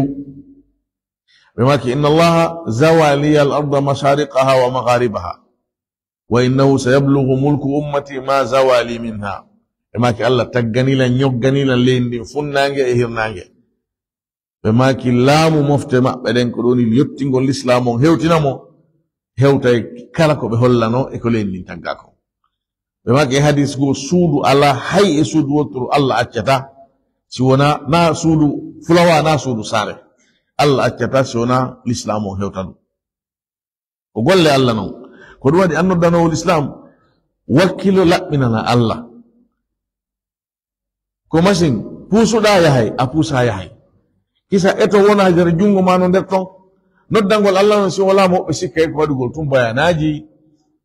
Ɓe maaki, "Inna Allaha zawa liya al-arda mashariqaha wa magharibaha. Wa innahu sayablughu mulku ummati ma zawa li minha." Ɓe maaki, "Allah taggani lan, ñoggani lan leydi ndin funnaange e hirnaange." Ɓe maaki laamu mofte maɓɓe ɗen, ko ɗon yottingol Lislaam on hewtina mo, hewtay kala ko ɓe hollano e ko leydi ndin tagga kon. Ɓe maaki e hadis goo, suudu alaa hay e suudu wotturu Allah accata, si wonaa, naa suudu fulawa, naa suudu saare. Allah accata si wonaa Lislaam on hewta ɗum. Ko golle Allah non. Ko ɗum waɗi an noddanoowo Lislaam, wakkilo laɓɓinana Allah. Ko machine, puusuɗaa yahay, a puusaa yahay. Kisa eto wona nder junngo maa no nder ton. Noddangol Allah non, si wonaa mo ɓe sikkay ko waɗugol tun bayanaaji,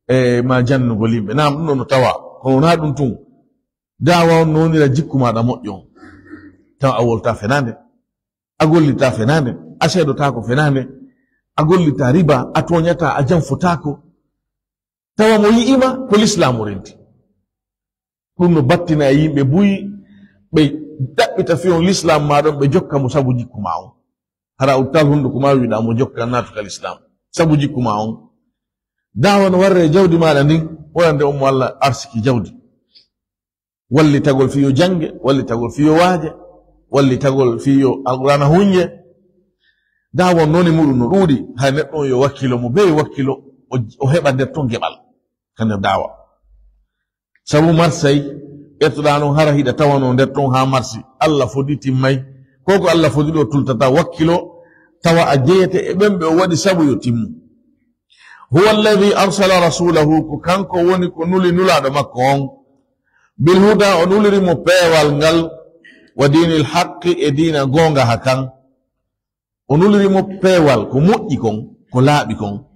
e ma jannugol yimɓe. Naam, ɗum ɗon no tawa, kono wonaa ɗum tun. Daawa on no wonira jikku maaɗa moƴƴo on. Tawa a woltaa fenaande. A gollitaa fenaande, a seedotaako fenaande, a gollitaa riba, a tooñataa, a janfotaako. Tawa mo yi'ima ko Lislaamu renti. Ɗum no battina e yimɓe buy, ɓe ɗaɓɓita fiyon Lislaam maa ɗon, ɓe jokka mo sabu jikku maa on. Hara uttal hunduko maa wiɗaa mo jokka naatu ka Lislaam. Sabu jikku maa on. Daawa no warre e jawdi maaɗa ndin, wonande on mo Allah arsiki jawdi. Wallitagol fiyo jannge, wallitagol fiyo waaje, wallitagol fiyo Alqur'aana hunnje. Daawa on noni muɗum no ɗuuɗi, hay neɗɗo on yo wakkilo mo bee wakkilo, o, o heɓa nder ton geɓal ka nder daawa. Sabu marsay, ƴettoɗaa non hara hiɗa tawano nder ton haa marsi. Allah fodi timmay. Ko ko Allah fodi ɗo tultata wakkilo, tawa a jeyete e ɓen ɓe o waɗi sabu yo timmu. Huwa alladhi arsala rasulahu, ko kanko woni ko nuli nulaaɗo makko on. Bil huda, o nuliri mo peewal ngal, wa diinil haqqi, e diina goonga ha kan. O nuliri mo peewal, ko moƴƴi kon, ko laaɓi kon.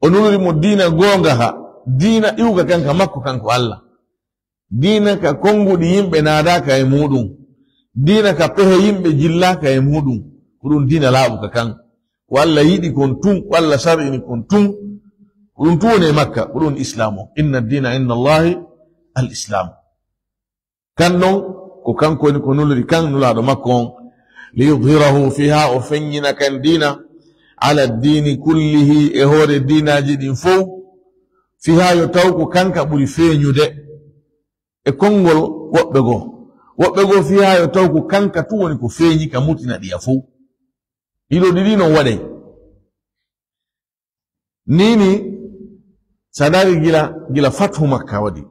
O nuliri mo diina goonga ha, diina iwga kan ka makko, kanko Allah. Diina ka konnguɗi yimɓe naadaaka e muuɗum. Diina ka pehe yimɓe jillaaka e muuɗum. Ko ɗum diina laaɓuka kan. Ko Allah yiɗi kon tun, ko Allah sar'ini kon tun. Ko ɗum tun woni e makka, ko ɗum Islaam on. Inna diina inda Allahi al Islaam. Kan ɗon, ko kanko woni ko nuliri kan nulaaɗo makko on. Li yudhirahu fiha, o feññina kan diina, ala diini kullihi, e hoore diinaaji ɗin fow. Fiha, yo taw ko kanka ɓuri feeñude. E konngol woɓɓe goo. Woɓɓe goo fiha yo taw ko kanka tun woni ko feeñi ka mutina ɗiya fow. Ɗiɗo ɗiɗi non waɗay. Nii nii, sa ndaari gila, gila fathu Makka waɗi.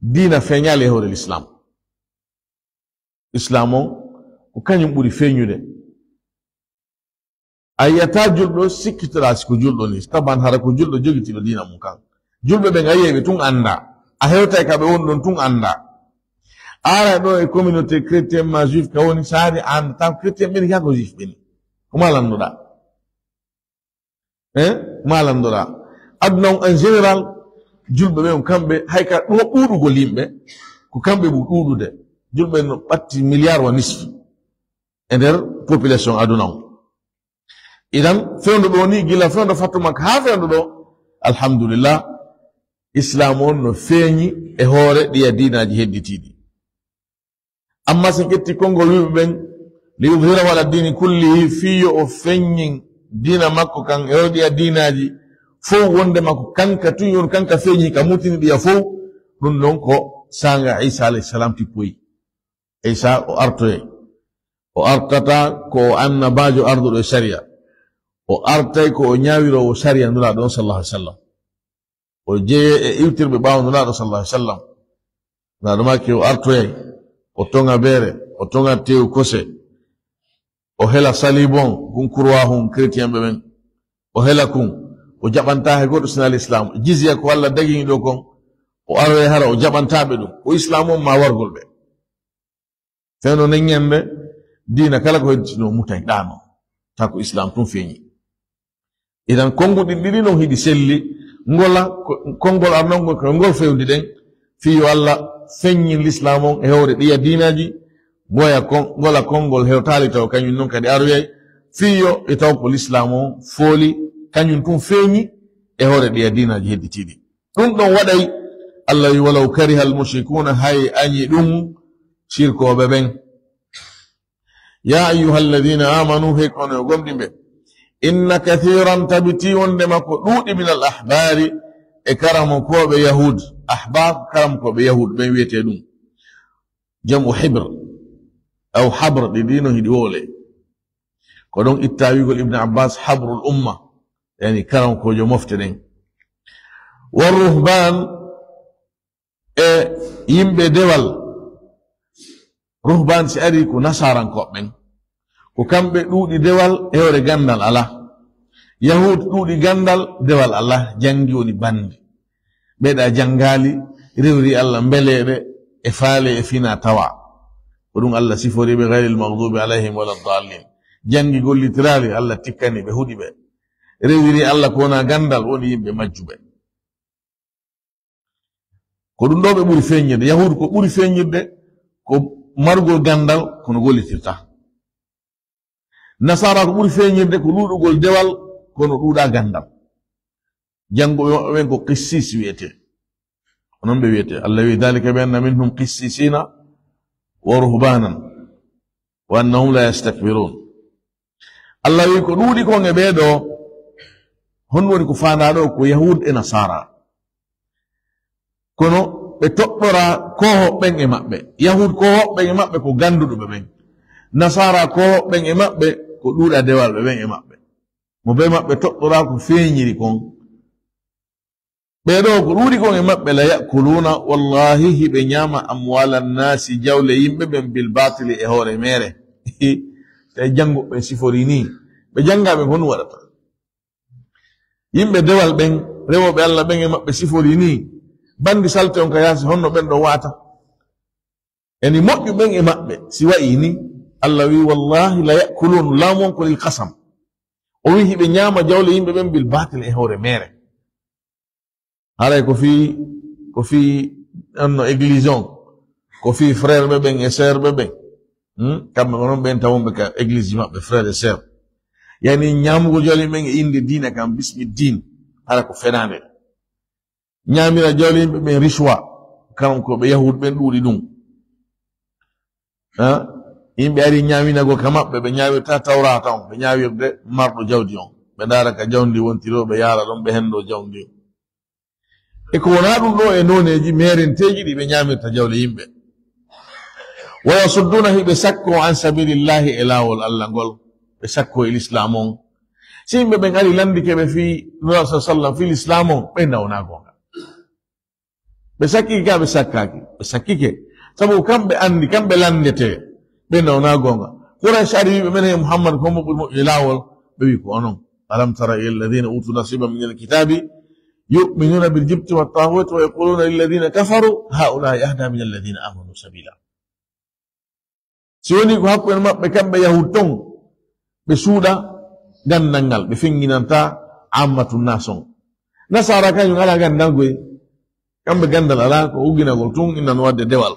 Diina feeñaali e hoore Lislaam. Islaam on, ko kañum ɓuri feeñude. A yi'ataa julɗo, sikkitoɗaa si ko julɗo ni, taban hara ko julɗo jogitiiɗo diina mum kan. Julɓe ɓen a yi'ay ɓe tun anndaa. A hewtay ka ɓe woni ɗon tun annda. Ara ɗo e communauté chrétien ma juif ka woni saari annda tan chrétien ɓeni ka ko juif ɓeni. Ko ma landuɗa. Hein? Ma landuɗa. Aduna on en général, julɓe ɓe on kamɓe, hay ka ɗo ɗuuɗugol yimɓe, ko kamɓe ɓuri ɗuuɗude. Julɓe no ɓatti milliard wa nisfi e nder population aduna on. Idan, fewndo ɗo ni, gila fewndo fattu makka haa fewndo ɗo, alhamdulillah, Islam on no feeñi e hoore ɗiya diinaaji hedditiiɗi. Amma sen ƴetti konngol wiɓe ɓen, li yudhhirahu ala dini kullihi, fii yo o feññin diina makko kan e hoore ɗiya diinaaji fow, wonde makko kanka tun yon kanka feeñi ka mutini ɗiya fow, ɗun ɗon ko saanga Isa alayhi salam tippoyi. Isa o artoyay. O artata ko o annabaajo arduɗo e sariya. O artay ko o ñaawiroowo sariya Nulaaɗo on sallallahu alaihi wasallam. O jeeye e iwtirɓe ɓaawo Nulaaɗo sallallahu alaihi wasallam. Nulaaɗo maaki o artoyay, o toŋa beere, o toŋa tew kose, o hela salibon, kun kurwa hun chrétien ɓe ɓen. O hela kun, o jaɓanta he goɗɗo sina l'islam. Jizya ko Allah dagini ɗo kon, o aroyay hara o jaɓanta ɓe ɗum. Ko islam on ma wargol ɓe. Fewndo nden ñande, diina kala ko hedditino mutay ɗaano. Ta ko islam tun feeñi. Idan konnguɗi ɗiɗi non hiɗi selli, ngola ko, konngol arnongol ko ngol fewndi ɗen, fii yo Allah feññin l'islam on e hoore ɗiya diinaaji, ngoya kon, ngola konngol hewtaali taw kañum non kadi aroyay, fii yo e taw ko l'islam on fooli, kañum tun feeñi e hoore ɗiya diinaaji hedditiiɗi. Ɗum ɗon waɗay, Allah wi, "Walaw karihal mushrikuuna," hay añi ɗum sirkooɓe ɓen. "Ya ayyuhal ladina amanu," hey kono yo gomɗimɓe, "inna kathiran," tabiti wondema ko ɗuuɗi, "minal ahbari," e karamokooɓe yahud. Ahbar, karamokooɓe yahud ɓen wiyete ɗum. Jam'u hibr, aw habr, ɗi ɗino hiɗi wowle. Ko ɗon itta wi'ugol Ibn Abbas habrul umma, yani karamokoojo mofte ɗen. Wa ruhban, e yimɓe dewal. Ruhban si ari ko nasarankooɓe ɓen. Ko kamɓe ɗuuɗi dewal e hoore gandal alaa. Yahud ɗuuɗi gandal, dewal alaa, jangi woni bandi. Ɓeɗa jangali, rewri Allah mbeleɗe e faale e fina tawa. Ko ɗum Allah sifori ɓe, "Ghayril maghdubi alayhim wala dallin." Jangi gollitiraali, Allah tikkani ɓe, huɗi ɓe. Rewiri Allah ko wona gandal woni yimɓe majjuɓe. Ko ɗum ɗo ɓe ɓuri feeñirde. Yahuud ko ɓuri feeñirde ko margol gandal kono gollitirta. Nasara ko ɓuri feeñirde ko ɗuuɗugol dewal kono ɗuuɗa gandal. Jannguɓe maɓɓe ɓen ko qissis wiyete. Onon ɓe wiyete. Allah wi, "Dhalika bi anna minhum qissisina wa ruhbanan wa annahum la yastakbirun." Allah wi ko ɗuuɗi kon e ɓee ɗo, honɗum woni ko faandaa ɗo? Ko Yahuud e Nasaara. Kono ɓe toɗɗora koohooɓe ɓen e maɓɓe. Yahuud koohooɓe ɓen e maɓɓe ko gannduɗo ɓe ɓen. Nasaara koohooɓe ɓen e maɓɓe ko ɗuuɗa dewal ɓe ɓen e maɓɓe. Mo bee maɓɓe toɗɗora ko feeñiri kon. Ɓee ɗo ko ɗuuɗi kon e maɓɓe, "La ya'kuluna," wallahi hiɓe ñaama, "amwala nnaasi," jawle yimɓe ɓen, "bil baatili," e hoore meere. Tawi jannguɓe ɓen sifori ni, ɓe jannga ɓen honɗum waɗata? Yimɓe dewal ɓen, rewooɓe Allah ɓen e maɓɓe sifori ni, banndi salte on ka yaasi, honno ɓen ɗon wa'ata? Eni moƴƴu ɓen e maɓɓe, si wa'i ni, Allah wi, "Wallahi la ya'kulun," laamu on ko lil qasam. O wi hiɓe ñaama jawle yimɓe ɓen bil batil e hoore meere. Haray ko fii, ko fii on no église on, ko fii frère ɓe ɓen e sœur ɓe ɓen. Hmm? Kamɓe ko non ɓen tawon ɓe ka église maɓɓe, frère et sœur. Yani ñaamugol jawle yimɓe ɓen e innde diina kan, bismi diin, hara ko fenaande. Ñaamira jawle yimɓe ɓen rishwa, kanko ɓe Yahuud ɓen ɗuuɗi ɗum. Ha? Yimɓe ari ñaaminagol ka maɓɓe, ɓe ñaawirta Tawraata on, ɓe ñaawirde marɗo jawdi on. Ɓe ndaara ka jawdi wontiri o, ɓe yaara ɗon, ɓe henndo jawdi on. E ko wonaa ɗum ɗo e nooneeji meerenteeji ɗi ɓe ñaamirta jawle yimɓe. Wa yasudduna, hiɓe sakko an sabilillahi, e laawol Allah ngol. Ɓe sakko e lislaam on. Si yimɓe ɓen ari landike ɓe fii Nulaaɗo sallallahu alaihi wasallam, fii lislaam on, ɓe nawna goonga. Ɓe sakkike ka, ɓe sakkaaki, ɓe sakkike. Sabu kamɓe anndi, kamɓe lanndete, ɓe nawna goonga. Quraysh ari wiɓe, "Men he Muhammad ko mo ɓuri moƴƴude laawol?" Ɓe wi, "Ko onon. Alam tara ila alladhina utu nasiban min alkitabi يؤمنون بالجبت والطاغوت ويقولون للذين كفروا هؤلاء أهدى من الذين آمنوا سبيلا. Si woni ko hakkunde maɓɓe kamɓe Yahuud ton, ɓe suuɗa ganndal ngal, ɓe fennginanta ammatu naas on. Nasaara kañum alaa ganndal goy, kamɓe ganndal alaa, ko ugginagol tun, innan waɗde dewal.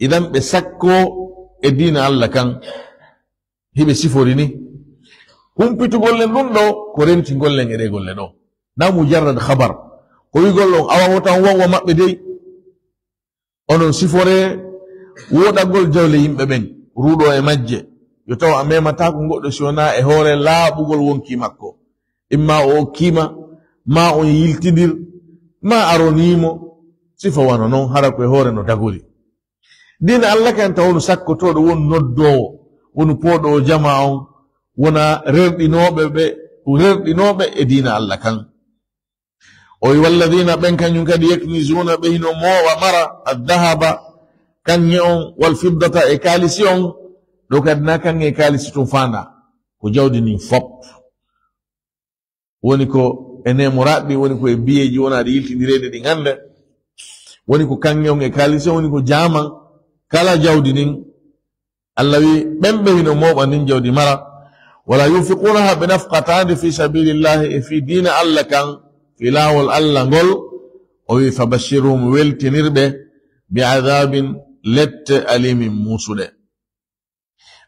Idan ɓe sakko e diina Alla kan, hiɓe sifori ni. Humpitugol len ɗum ɗo, ko rentingol len e ɗee golle ɗo. Na mujarrad khabar. Ko wi'gol ɗon, awa wota on wa'u maɓɓe dey. Onon siforee woɗagol jawle yimɓe ɓen, ruuɗo e majje. Yo taw a memataako goɗɗo si wonaa e hoore laaɓugol wonki makko. Imma o okkiima, ma on yiltindir, ma a ronii mo. Sifa wano non, hara ko e hoore no dagori. Diina Alla kan taw wonu sakkotooɗo, wonu noddoowo, wonu pooɗoowo jamaa on, wona rerɗinooɓe ɓe, rerɗinooɓe e diina Alla kan. O wi, "Walladina ɓen kañum kadi yaknizuna ɓe hino mooɓa mara, addahaba, kaŋŋe on, wal fiddata e kaalisi on." Ɗo kadi na kaŋŋe e kaalisi tun faanda, ko jawdi ndin fop. Woni ko e nemoraɗi ɗin, woni ko e biyeeji wonaaɗi yiltindireede ɗin hannde. Woni ko kaŋŋe on e kaalisi on, woni ko jaaman, kala jawdi ndin. Alla wi, ɓen ɓe hino mooɓa ndin jawdi mara, wala yunfiqunaha, ɓe nafqataande fi sabilillahi, e fi diina Alla kan, fi laawol Alla ngol, o wi, fabashirhum, weltinir ɓe, bi adabin, lette, alimin, muusuɗe.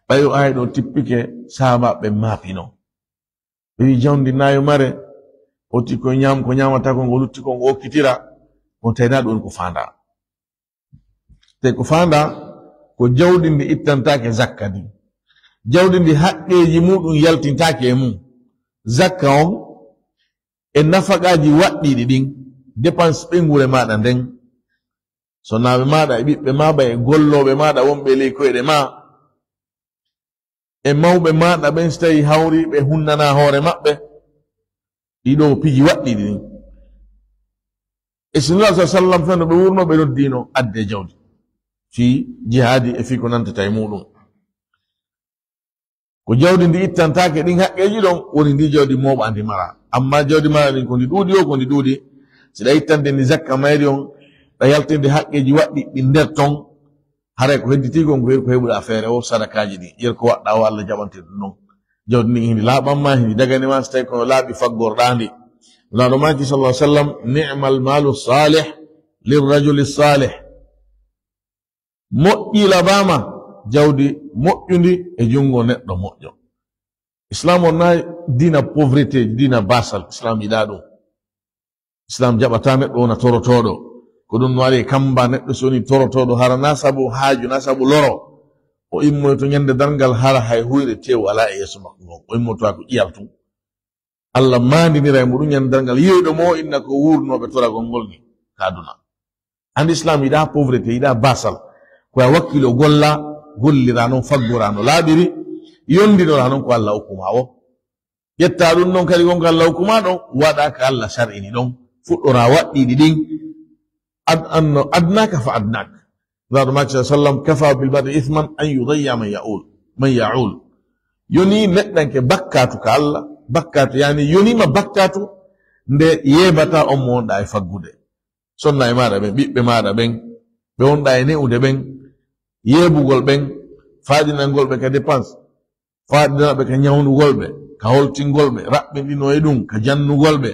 Ɓay o aaya ɗo tippike, sahaabaaɓe maapino. Ɓe wi, jawdi na yo mare, oti ko ñaam, ko ñaamata ko, ngo lutti ko, ngo okkitira, on tawna ɗum ko faanda. Te ko faanda ko jawdi ndi ittantaake zakka ndi. Jawdi ndi haqqeeji muɗum yaltintaake e mum. Zakka on e nafaqaaji waɗɗiiɗi ɗin, dépense ɓeynguure maaɗa nden, sonnaaɓe maaɗa e ɓiɓɓe maaɗa e gollooɓe maaɗa wonɓe ley koyɗe ma, e mawɓe maaɗa ɓen, si tawii hawriiɓe hunnana hoore maɓɓe, ɗiɗo piiji waɗɗiiɗi ɗin. E si Nulaaɗo sa sallam fenno ɓe wurno, ɓe noddino adde jawdi fii jihaadi e fii ko nantata e muɗum. Ko jawdi ndi ittantaake ɗin haqqeeji ɗon, woni ndi jawdi mooɓa ndi mara. Amma jawdi mara ndin ko ndi ɗuuɗi o, ko ndi ɗuuɗi. Si ɗa ittande ndi zakka mayri on, ɗa yaltinde haqqeeji waɗɗi ɗi nder ton, haray ko hedditi kon ko yer ko heɓuɗa feere o, sadakaaji ɗi. Yer ko waɗɗa o, Allah jaɓante ɗum non. Jawdi ndin hindi laaɓan ma, hindi dagani ma, so tawi kono laaɓi faggorɗa ndi. Nulaaɗo maaki sallallahu alaihi wasallam, "Ni'mal malu salih lirrajuli salih." Moƴƴi labaama jawdi moƴƴundi e junngo neɗɗo moƴƴo. Islam on na diina pauvreté, diina basal. Islam yiɗaa ɗum. Islam jaɓataa neɗɗo wona torotooɗo. Ko ɗum no ari e kamba neɗɗo so woni torotooɗo, hara na sabu haaju, na sabu loro. O immoyto ñande darngal hara hay huyre tew alaa e yeeso makko ngon. O immoyto ko ƴiyal tun. Allah maandinira e muɗum ñande darngal, yiyoyɗo mo inna ko wuurnooɓe toragol ngol ni ka aduna. Andi Islam yiɗaa pauvreté, yiɗaa basal. Ko a wakkilo golla, gollira non, faggora no laaɓiri, yondinora non ko Allah hokkuma o. Ƴetta ɗum non kadi wonko Allah hokkuma ɗon, waɗa ka Allah shar'ini ɗon, fuɗɗora waɗɗiɗi ɗin, ad-, anno adnaka fa adnak. Nulaaɗo maaki sallallahu alaihi wasallam, "Kafa bil mar'i ithman an yudayya man ya'ul, man ya'ul." Yoni neɗɗanke bakkatu ka Allah, bakkatu, yani yonima bakkatu nde yeebata on mo wonɗa e faggude. Sonna e maaɗa ɓen, ɓiɓɓe maaɗa ɓen, ɓe wonɗa e ne'ude ɓen, yeebugol ɓen, faaɗinangol ɓe ka dépense, faaɗinaa ɓe ka ñawnugol ɓe, ka holtingol ɓe, raɓɓinɗinoo e ɗum, ka jannugol ɓe.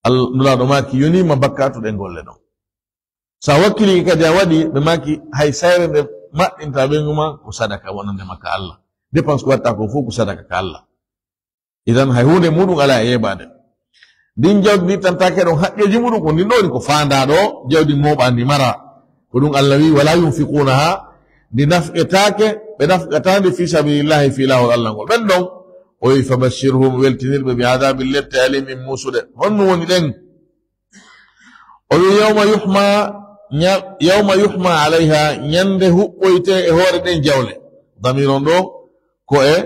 Al-, Nulaaɗo maaki, yoniima bakkaatu ɗen golle ɗon. So a wakkilike kadi a waɗi, ɓe maaki, hay sayre nde maɓɓinta ɓeyngu ma, ko sadaka wonande ma ka Allah. Dépense ko waɗta ko fof ko sadaka ka Allah. Idan hay huunde muɗum alaa e yeebaade. Ndin jawdi ndi ittantaake ɗon haqqeeji muɗum, ko ndin ɗo woni ko faandaa ɗo, jawdi mooɓaandi mara. Ko ɗum Allah wi, "Wala yunfiqunaha", ndi nafqetaake, ɓe nafqataande fi sabilillahi, fi laawol Allah ngol. Ɓen ɗon, o wi, "Fabashshirhum", weltinirɓe, "bi adabin", lette, "alimin", muusuɗe. Honno woni ɗen? O wi, "Yawma yuhma", ña-, "yawma yuhma alayha", ñande huɓɓoyte e hoore ɗen jawle. Damir on ɗo, ko e,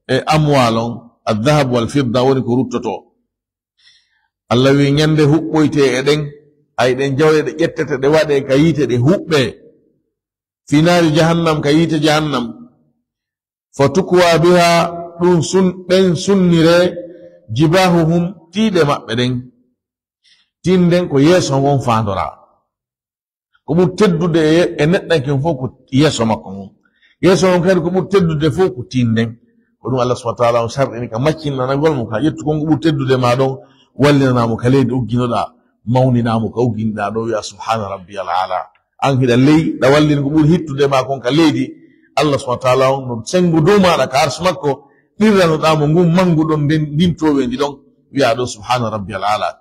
e amwal on, adh-dhahab wal fidda woni ko ruttoto. Allah wi, ñande huɓɓoyte e ɗen, ay ɗen jawle ɗe ƴettete, ɗe waɗe ka yiite, ɗe huɓɓe. Fi naari jahannam, ka yiite jahannam. Fa tukwa biha, ɗum sun-, ɗen sunnire, jibahuhum, tiiɗe maɓɓe ɗen. Tiinden ko yeeso ngon faandoraa. Ko ɓuri teddude e, e neɗɗanke on fof ko yeeso makko ngon. Yeeso ngon kadi ko ɓuri teddude fof ko tiinden. Ko ɗum Allah subhanahu wa taala on sarɗini ka maccinanagol mo, ka ƴettu kon ko ɓuri teddude ma ɗon, wallinanaa mo ka leydi ugginoɗaa, mawninaa mo ka ugginiɗaa ɗo, wi'a, "Subhana rabbiyal aala." An hiɗa ley, ɗa wallini ko ɓuri hittude ma kon ka leydi. Allah subhanahu wa taala on no sengo dow maaɗa ka arsu makko, ɗirranoɗaa mo ngun manngu ɗon nden, ndin tooweendi ɗon, wi'a ɗo, "Subhana rabbiyal aala."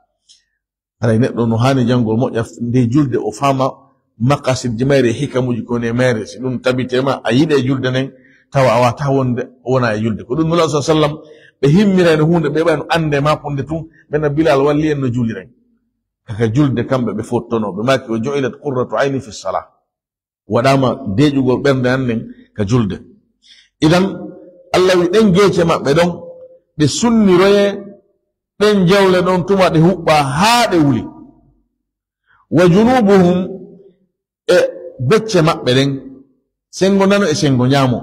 Haray neɗɗo no haani janngol moƴƴa nde julde, o faama maqasidji mayre e hikamuuji ko woni e mayre. Si ɗum tabitee ma, a yiɗe julde nden, tawa a waawataa wonde, wona e julde. Ko ɗum Nulaaɗo sallallahu alaihi wasallam, ɓe himmirayno huunde, ɓe ɓayno annde ma punde tun, ɓe na Bilal walli en no juuliren. Kaka julde kamɓe ɓe fottono, ɓe maaki, "Wa ju'ilat qurratu ayni fi salah." Waɗaama deeƴugol ɓernde an nden ka julde. Idan, Allah wi ɗen geece maɓɓe ɗon, ɗe sunniroyee, ɗen jawle ɗon tuma ɗe huɓɓa haa ɗe wuli. Wa junubuhum, e becce maɓɓe ɗen, sengo nano e sengo ñaamo.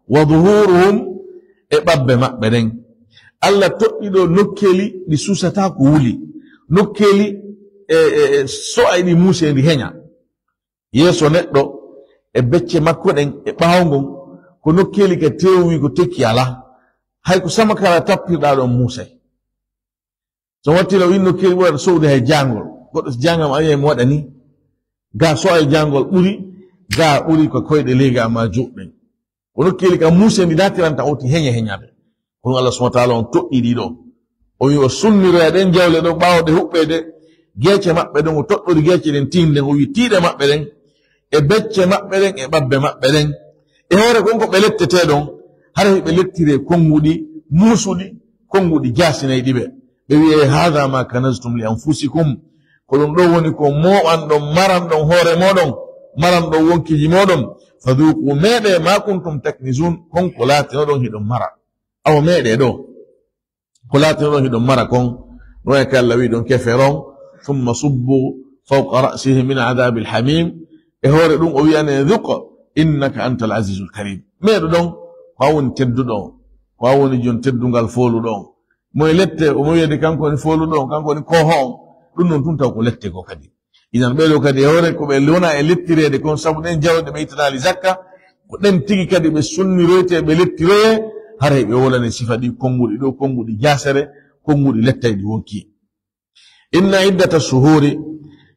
Wa duhuruhum, e ɓabbe maɓɓe ɗen. Allah toɗɗi ɗo nokkeeli ɗi susataa ko wuli. Nokkeeli e, e, e so'ay ɗi muuseendi heña. Yeeso neɗɗo e becce makko ɗen e ɓaawo ngon ko nokkeeli ka teewi ko tekki alaa. Hay ko sama kala tappirɗaa ɗon muusay. So watti la o inno keeri ɓura so'ude hay jaangol. Goɗɗo so jaangama a wi'ay mo waɗa ni. Gaa so'ay jaangol ɓuri, gaa ɓuri ko koyɗe leyga ma juuɗɗen. Ko nokkeeli ka muuse ndi natiranta o ti heñe heñaɓe. Kono Allah subhanahu wa ta'ala on toɗɗi ɗi ɗo. O wi o sunniroya ɗen jawle ɗon ɓaawo ɗe huɓɓeede geece maɓɓe ɗon, o toɗɗori geece ɗen tiinde, o wi tiiɗe maɓɓe ɗen, e becce maɓɓe ɗen, e ɓabbe maɓɓe ɗen. E hoore kon ko ɓe lettete ɗon, hara hiɓe lettire konnguɗi muusuɗi, konnguɗi jaasinayɗi ɓe. Ɓe wi'e, "Haadha ma kanaztum li anfusikum." Ko ɗum ɗo woni ko mooɓanɗon, maranɗon hoore mooɗon, maranɗon wonkiiji mooɗon. "Fadhuqu, meeɗe, ma kuntum taknizun, kon ko laatinoɗon hiɗon mara." Awa meeɗe ɗo. Ko laatinoɗon hiɗon mara kon, no e ka Allah wi ɗon keferon, "Thumma subbu fawqa ra'sihi min adhabil hamim." E hoore ɗum o wi'ane, "Dhuq, innaka antal azizul karim." Meeɗo ɗon, ko a woni tedduɗo on, ko a woni jon teddungal fooluɗo on. Mo e lette, omo wi'ede kanko woni fooluɗo on, kanko woni kooho on. Ɗum non tun taw ko lette ko kadi. Inan ɓee ɗoo kadi e hoore ko ɓe wona e lettireede kon, sabu ɗen jawɗe ɓe ittanaali zakka, ko ɗen tigi kadi ɓe sunniroytee, ɓe lettiroyee, haray ɓe wolane sifa ɗi konnguɗi ɗoo, konnguɗi jaasere, konnguɗi lettay ɗi wonki. Inna iddata shuhuri,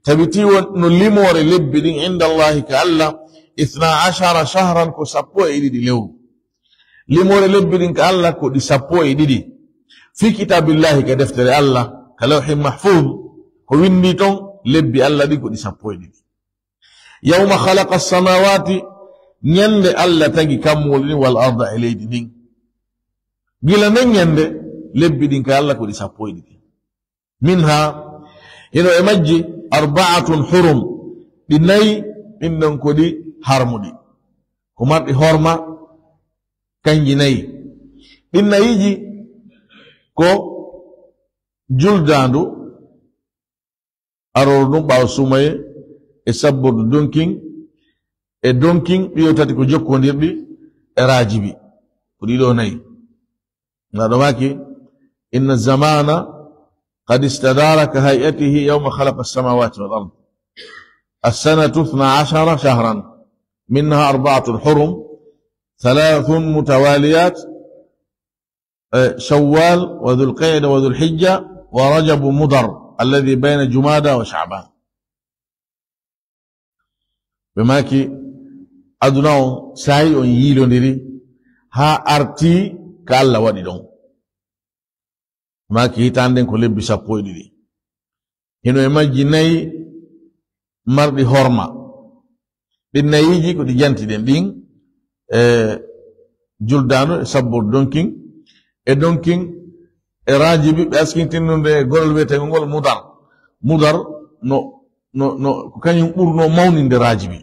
tabitii won no limoore lebbi ɗin, inda Allahi ka Allah, ithna ashara shahran, ko sappo e ɗiɗi lewru. Limoore lebbi ɗin ka Allah ko ɗi sappo e ɗiɗi. Fi kitabillahi, ka deftere Allah, ka lawhin mahfuz, ko winndi ton, lebbi Allah ɗin ko ɗi sappo e ɗiɗi. Yawma khalaqa samawati, ñande Allah tagi kammuuli ɗin, wal arda, e leydi ndin. Gila nden ñande, lebbi ɗin ka Allah ko ɗi sappo e ɗiɗi. Minha, hino e majji, arba'atun hurum, ɗi nayi, ɗin ɗon ko ɗi harmuɗi. Ko marɗi horma, kanji nayi. Ɗin nayiiji ko juldaandu, arooru ndun ɓaawo suumaye, e sabbordu donkin, e donkin ɗiyo tati ko jokkondirɗi, e raajibi. Ko ɗiɗo nayi. Naaɗo maaki, inna zamana qad istadara ka hay'atihi yawma khalaqa as-samawati wal ard. As-sanatu ithna ashara shahran, minha arba'atun hurum, thalathun mutawaliyat, eh, Shawwal wa Dhul Qa'da wa Dhul Hijja wa Rajabu Mudar, alladhi bayna Jumada wa Sha'ban. Ɓe maaki, aduna on, saa'i on yiilondiri, haa arti ka Allah waɗi ɗon. Ɓe maaki, hitaande nden ko lebbi sappo e ɗiɗi. Hino e majji nayi marɗi horma. Ɗin nayiiji ko ɗi jantiɗen ɗin, e juldaandu, e sabbor donkin, e donkin, e raajibi, ɓe askintinno nde e gorol wiyeteengol ngol Mudar. Mudar no, no, no, ko kañum ɓurno mawninde raajibi.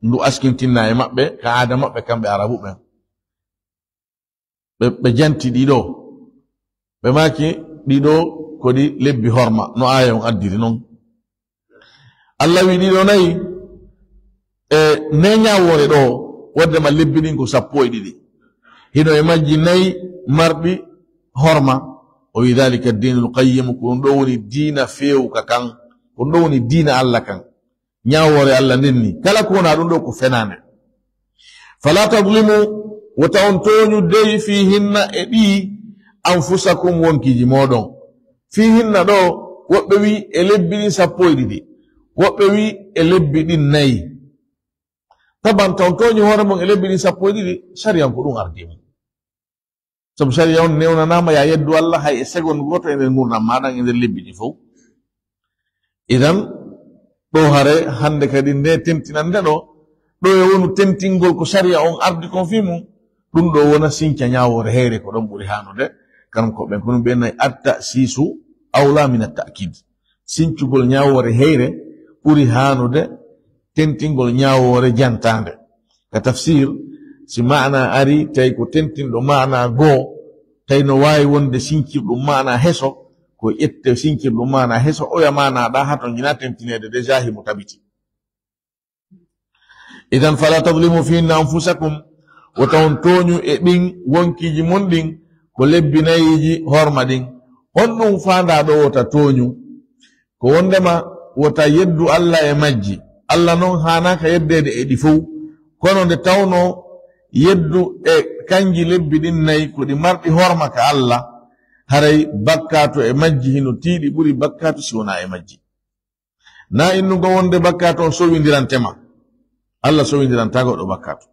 Ndu askintinna e maɓɓe, ka aada maɓɓe kamɓe Arabu ɓen. Ɓe, ɓe janti ɗiɗo. Ɓe maaki ɗiɗo ko ɗi lebbi horma, no aaya on addiri non. Allah wi ɗiɗo nayi, e neñawoore ɗo, wadde ma lebbi ɗin ko sappo e ɗiɗi. Hino e majji nayi marɗi horma. O wi, "Dhalika ad-dinul qayyim," ko ɗum ɗo woni diina feewuka kan. Ko ɗum ɗo woni diina Allah kan. Ñaawoore Allah nden ni. Kala ko wona ɗum ɗo ko fenaande. Fala tadlimu, wota on tooñu dey fiihinna e ɗi anfusakum wonkiiji mooɗon. Fiihinna ɗo, woɓɓe wi e lebbi ɗin sappo e ɗiɗi. Woɓɓe wi e lebbi ɗin nayi. Taban taw tooñi hoore mon e lebbi ɗin sappo e ɗiɗi, sariyan ko ɗum ardi mum. Sabu sariya on newnanaama ya yeddu Allah hay e seconde gooto e nder ngurndan maaɗan e nder lebbi ɗi fof. Idan, ɗo hare hannde kadi nde tentinande ɗo, ɗo e wonu tentingol ko sariya on ardi kon fii mum, ɗum ɗo wona sinca ñaawoore heyre ko ɗon ɓuri haanude, kanum ko ɓen ko ɗum ɓe nayi atta siisu awla min at ta'kid. Sincugol ñaawoore heyre ɓuri haanude tentingol ñaawoore jantaande. Ka tafsir, si maana ari, tawi ko tentinɗo maana goo, tawi no waawi wonde sincirɗum maana heso, ko ƴette sincirɗum maana heso, oya maana ɗa hato jina tentineede déjà himo tabiti. Idan fala tadlimu fihinna anfusakum, wota on tooñu e ɗin wonkiiji mon ɗin, ko lebbi nayiiji horma ɗin. Honɗum faandaa ɗo wota tooñu? Ko wondema wota yeddu Allah e majji. Allah non haanaaka yeddeede e ɗi fow. Kono nde tawnoo yeddu e kanji lebbi ɗin nayi ko ɗi marɗi horma ka Allah, haray bakkaatu e majji hino tiiɗi ɓuri bakkaatu si wonaa e majji. Na innugo wonde bakkaatu on sowindirantema. Allah sowindiranta goɗɗo bakkaatu.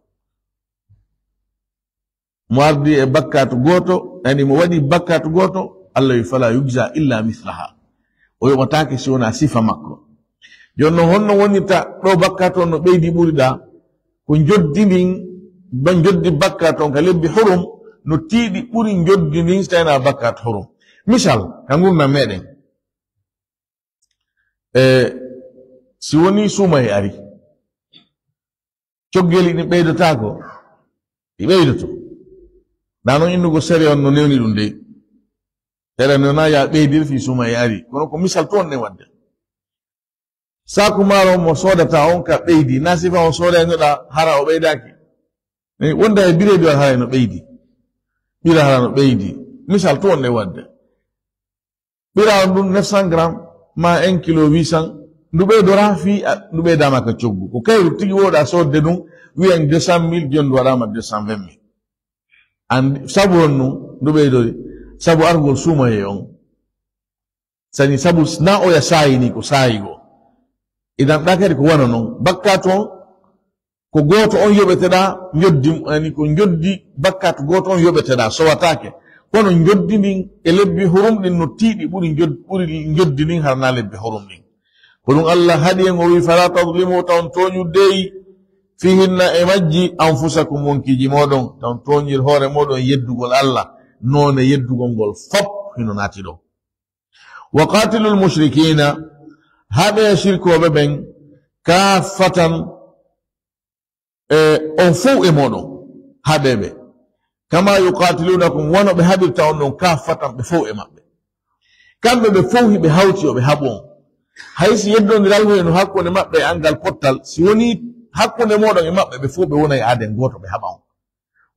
Mo ardi e bakkaatu gooto, yani mo waɗi bakkaatu gooto, Allah wi fala yujza illa mislaha. O yoɓataake si wonaa sifa makko. Jooni non honno wonirta ɗo bakkaatu on no ɓeydi ɓuri ɗa? Ko njoddi ndin, ba njoddi bakkaatu on ka lebbi hurum, no tiiɗi ɓuri njoddi ndin si tawii na bakkaatu hurum. Misal, ka ngurndan meɗen. E, si woni suumayee ari, coggeli ɗin ɓeydotaako, ɗi ɓeydoto. Na non innugo sariya on no newni ɗum dey. Sariya no na ya ɓeydir fii suumayee ari. Kono ko misal to on ne wadde. Saaku maaro mo soodata on ka ɓeydi, na sifa on soodaynoɗa hara o ɓeydaaki. E, wonda e bireedi on hara no ɓeydi. Ɓira hara no ɓeydi. Misal to on ne wadde. Ɓira on ɗum neuf cents grammes, ma un kilo huit cents, ndu ɓeydora fii, a, ndu ɓeydaama ka coggu. Ko kayru tigi wooɗa soodde ɗum, wiyen deux cent mille, jooni ndu waɗaama deux cent vingt mille. And, sabu honɗum ndu ɓeydori? Sabu argol suumayee on. Sani sabu s-, na oya saayi ni ko saayi go. Idan ɗa kadi ko wano non. Bakkaatu on, ko gooto on yoɓeteɗa, njoddi, yani ko njoddi bakkaatu gooto on yoɓeteɗa, sowataake. Kono njoddi ndin e lebbi hurum ɗin no tiiɗi ɓuri njod-, ɓuri njoddi ndin hara na lebbi hurum ɗin. Ko ɗum Allah haɗi en, o wi, "Fala tadlimu, ta on tooñu dey, fihinna e majji, anfusakum, wonkiiji mooɗon, ta on tooñir hoore mooɗon yeddugol Allah, noone yeddugol ngol fop hino naati ɗo." "Wa qatilul mushrikina, haɓe shirkooɓe ɓen, kaffatan, e, on fow e mooɗon, haɓe ɓe. Kama yuqatilunakum, wano ɓe haɓirta on ɗon, kaffatan, ɓe fow e maɓɓe." Kamɓe ɓe fow hiɓe hawti yo ɓe haɓu on. Hay si yeddondiral hoyno hakkunde maɓɓe e angal pottal, si woni hakkunde mooɗon e maɓɓe, ɓe fow ɓe wona e aaden gooto, ɓe haɓa on.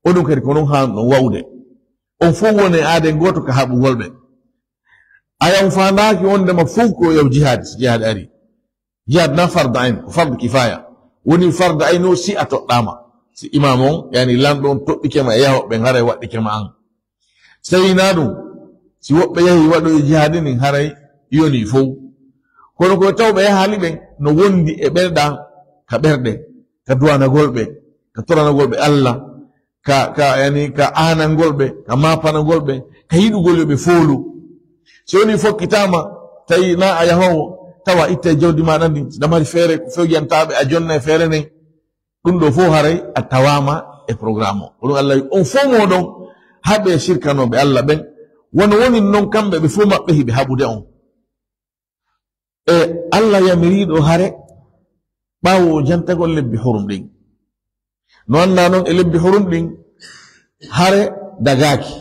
O ɗum kadi ko non haan ɗon wa'ude. On fow wona e aaden gooto ka haɓugol ɓe. Aya on faandaaki wondema fow ko yaw jihaad, si jihaad ari. Jihaad na fardu ayn, ko fardu kifaya. Woni fardu ayn o si a toɗɗaama. Si imaam on, yani lanɗo on toɗɗike ma e yahoɓe ɓen haray waɗɗike ma an. Si tawii na ɗum, si woɓɓe yahi waɗoyi jihaadi ndin haray yoni fow. Kono ko taw ɓe yahaali ɓen no wondi e ɓerɗa, ka ɓerɗe, ka duwanagol ɓe, ka toranagol ɓe Allah, ka, ka, yani, ka aanangol ɓe, ka maapanagol ɓe, ka yiɗugol yo ɓe foolu. Si woni fokkitaama, tawi na a yahoowo, tawa itte jawdi maaɗa ndin, si ɗa mari feere ko fewjantaaɓe, a jonna e feere nden. Ɗum ɗo fof haray a tawaama e programme o. Ko ɗum Allah wi, on fof mooɗon haɓe sirkanooɓe Allah ɓen. Wano woni non kamɓe ɓe fof maɓɓe hiɓe haɓude on. E Allah yamiriiɗo hare ɓaawo o jantagol lebbi hurum ɗin. No anndaa non e lebbi hurum ɗin, hare dagaaki,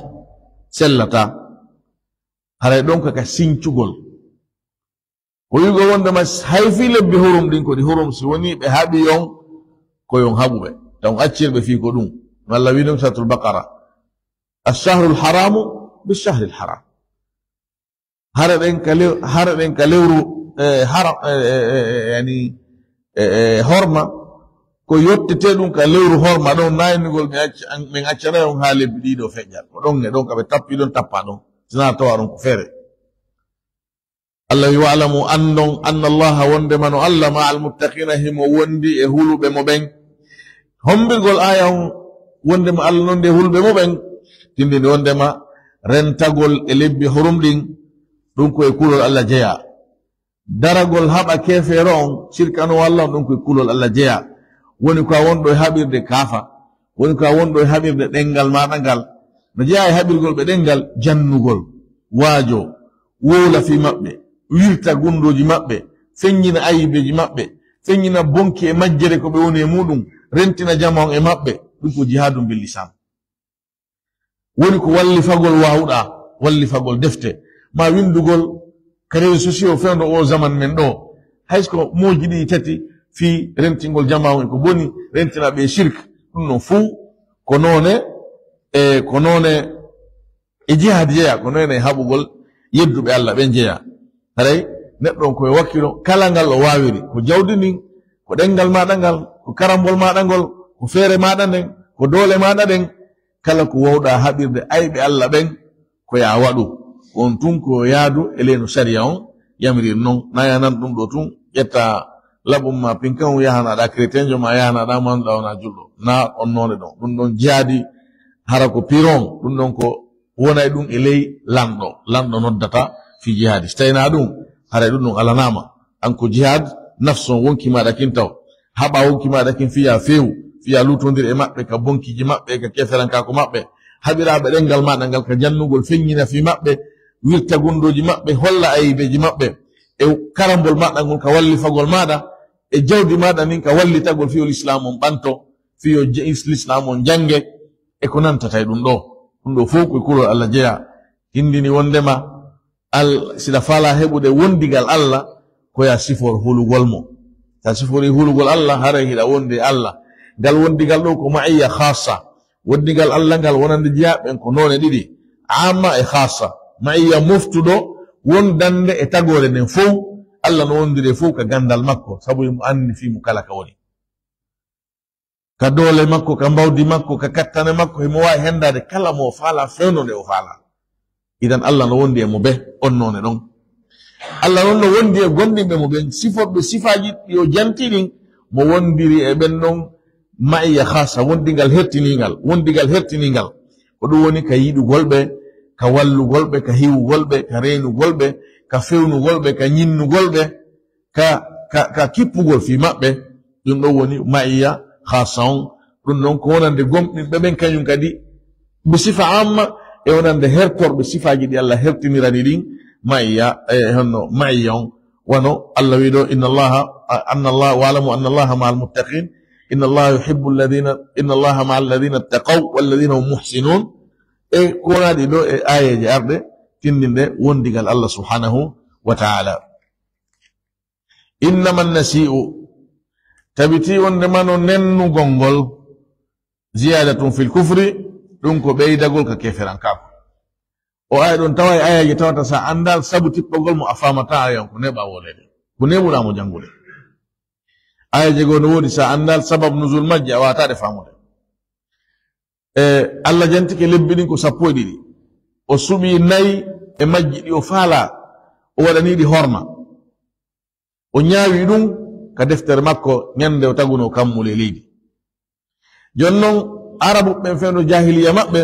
sellataa. Haray ɗon ko ka sincugol. Ko wi'ugol wonde ma hay fii lebbi hurum ɗin ko ɗi hurum, si woni ɓe haɓi on, ko yon haɓu ɓe. Taw on accir ɓe fii ko ɗum. No Allah wi'i ɗum Suratul Baqara. Ash-shahrul haramu bish-shahril haram. Hare ɗen ka lew-, hare ɗen ka lewru e, hara-, e, e, e, e, yani, e, e, horma, ko yottetee ɗum ka lewru horma ɗon, naynugol, mi acca-, an-, min accanay on haa lebbi ɗiɗo feƴƴa. Ko ɗon e ɗon ka ɓe tappi ɗon, tappa ɗon. Sinaa tawa ɗon ko feere. Allah wi, "Wa'lamu, anndon, anna Allaha, wonndema no Allah, ma'al muttaqiina, himo wondi e huluɓe mo ɓen." Hommbirgol aaya on, wonndema Allah non nde huluɓe mo ɓen, tindini wonndema rentagol e lebbi hurum ɗin, ɗum ko e kulol Allah jeyaa. Daragol haɓa keefeero on, sirkano Allah on, ɗum ko e kulol Allah jeyaa. Woni ko a wonɗo e haɓirde kaafa, woni ko a wonɗo e haɓirde ɗenngal maaɗa ngal, no jeyaa e haɓirgol ɓe ɗenngal, jannugol, waajo, wowla fii maɓɓe, wirta gunndooji maɓɓe, feññina ayibeeji maɓɓe, feññina bonki e majjere ko ɓe woni e muuɗum, rentina jama on e maɓɓe, ɗum ko jihaadun bil lisaan. Woni ko wallifagol waawuɗaa, wallifagol defte, maa winndugol ka réseaux sociaux fewndo oo zaman men ɗoo. Hay so ko mooji ɗiɗi tati fii rentingol jama on e ko boni, rentina ɓe shirk, ɗum ɗon fow ko noone, e ko noone e jihaad jeyaa, ko noone e haɓugol yedduɓe Allah ɓen jeyaa. Haray neɗɗo on ko e wakkilo kala ngal o waawiri, ko jawdi ndin, ko ɗenngal maaɗa ngal, ko karambol maaɗa ngol, ko feere maaɗa nden, ko doole maaɗa ɗen, kala ko wowɗaa haɓirde ayɓe Allah ɓen, ko yaa waɗu. Ko on tun ko yaadu e ley no sariya on yamiriri non. Na yaa nan ɗum ɗoo tun, ƴetta laɓum maa pinkan, yahanaɗaa chrétienjo maa yahanaɗaa mo annduɗaa wonaa julɗo. Na on noone ɗon. Ɗum ɗon jihaadi hara ko piron, ɗum ɗon ko wonay ɗum e ley lanɗo. Lanɗo noddata fii jihaadi. Si tawii na ɗum, haray ɗum ɗon alanaama. An ko jihaad nafsu on wonki maaɗa kin taw. Haɓa wonki maaɗa kin fii yaa feewu, fii yaa luutondir e maɓɓe ka bonkiiji maɓɓe, ka keeferankaaku maɓɓe. Haɓiraaɓe ɗenngal maaɗa ngal ka jannugol feññina fii maɓɓe, wirta gunndooji maɓɓe, holla ayibeeji maɓɓe, e karambol maaɗa ngol ka wallifagol maaɗa, e jawdi maaɗa ndin ka wallitagol fii yo lislaamu on ɓanto, fii yo je-, lislaamu on jannge, e ko nantata e ɗum ɗoo. Ɗum ɗoo fow ko e kulol Allah jeyaa. Tindini wonndema Al-, siɗa faalaa heɓude wondigal Allah, ko yaa sifor hulugol mo. Si a siforii hulugol Allah, haray hiɗa wondi e Allah. Ngal wondigal ɗoo ko ma'iyya khaassa. Wondigal Allah ngal wonande jiyaaɓe ɓen ko noone ɗiɗi, aamma e khaassa. Ma'iyya moftuɗo wondande e tagoore nden fow, Allah no wondiri e fow ka ganndal makko, sabu himo anndi fii mo kala ka woni. Ka doole makko, ka mbawdi makko, ka kattane makko, himo waawi henndaade kala mo o faalaa, fewndo nde o faalaa. Idan, Allah no wondi e mo bee on noone ɗon. Allah non no wondi e gomɗinɓe mo ɓen, siforɓe sifaaji ɗi o janti ɗin, mo wondiri e ɓen ɗon ma'iyya khaassa, wondigal hertiningal, wondigal hertiningal. Ko ɗum woni ka yiɗugol ɓe, ka wallugol ɓe, ka hiwugol ɓe, ka reenugol ɓe, ka fewnugol ɓe, ka ñinnugol ɓe, ka, ka, ka kippugol fii maɓɓe, ɗum ɗon woni ma'iyya khaassa on. Ɗum ɗon ko wonande gomɗinɓe ɓen kañum kadi, bi sifa amma, e wonande hertorɓe sifaaji ɗi Allah hertinirani ɗin ma'iyya, e honno ma'iyya on. Wano Allah wi'i ɗoo, "Inna Allaha, anna Allah, wa'lamu anna Allaha ma'al muttaqin, inna Allaha yuhibbu alladhina, inna Allaha ma'al ladhina ittaqaw wal ladhina hum muhsinun." E ko wonaa ɗi ɗoo e aayeeje arɗe, tindinde wondigal Allah subhanahu wa ta'ala. Innama nasi'u, tabitii wonndema no nennugol ngol, ziyaadatun fil kufri, ɗum ko ɓeydagol ka keeferankaaku. O aaya ɗon tawa e aayeeje tawata sa anndaa sabu tippagol mo a faamataa aaya on, ko neeɓaa wooleede. Ko neeɓuɗaa mo janngude. Aayeeje goo no woodi sa anndaa sabab nuzul majje a waawataa ɗe faamude. E, Allah jantike lebbi ɗin ko sappo e ɗiɗi. O suɓii nayi e majji ɗi o faalaa, o waɗanii ɗi horma. O ñaawi ɗum ka deftere makko ñande o tagunoo kammu ley leydi. Jooni non, Arabu ɓen fewndo jaahiliya maɓɓe,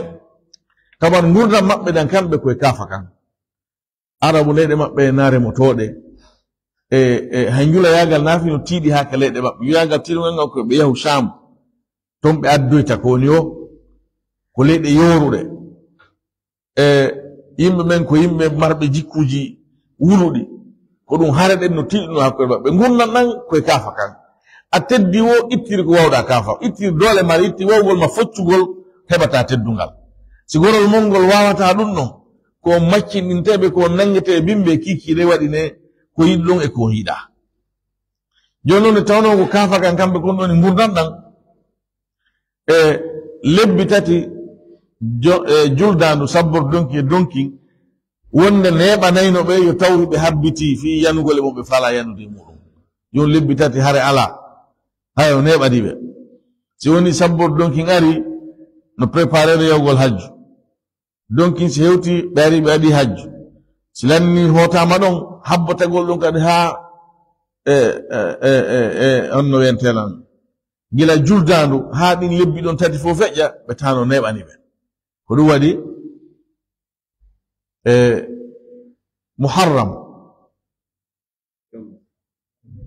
tawan ngurndan maɓɓe ɗan kamɓe koye kaafa kan. Arabu leyɗe maɓɓe na remotooɗe. E, e, hay njulayaagal naafi no tiiɗi haa ka leyɗe maɓɓe. Njulayaagal tiiɗungal ngal ko ɓe yahu Sham, ton ɓe addoyta ko woni o, ko leyɗe yooruɗe. E, yimɓe ɓen ko yimɓe marɓe jikkuuji wuluɗi. Ko ɗum hare ɗen no tiiɗuno hakkunde maɓɓe. Ngurndan ɗan koye kaafa kan. A teddi wo, ittiri ko waawɗaa kaafa. Ittiri doole ma, ittiri wawgol ma foccugol, heɓataa teddungal. Si gorol mon ngol waawataa ɗum ɗon, ko on maccinɗinteeɓe, ko on nanngetee bimbe kiikiiɗe waɗi ne ko yiɗɗon e ko on yiɗaa. Jooni non, nde tawnoo ko kaafa kan kamɓe kon ɗon e ngurndan ɗan, e lebbi tati jo-, e juldaandu sabbor donki e donki, Wonde neeɓanayno ɓe yo tawri ɓe habbitii fii yanugol e mo ɓe faalaa yanude e muuɗum. Jooni lebbi tati hare alaa, haya o neeɓani ɓe. Si woni sabbor donkin ari, no préparer yahugol hajju. Donkin si hewti, ɓe ari ɓe waɗi hajju. Si lanni hootaama ɗon, habbatagol ɗon kadi haa e, e, e, e, e, on no wiyetee lan. Gila juldaandu haa ɗin lebbi ɗon tati fof feƴƴa, ɓe taano neeɓani ɓe. Ko ɗum waɗi e Muharram.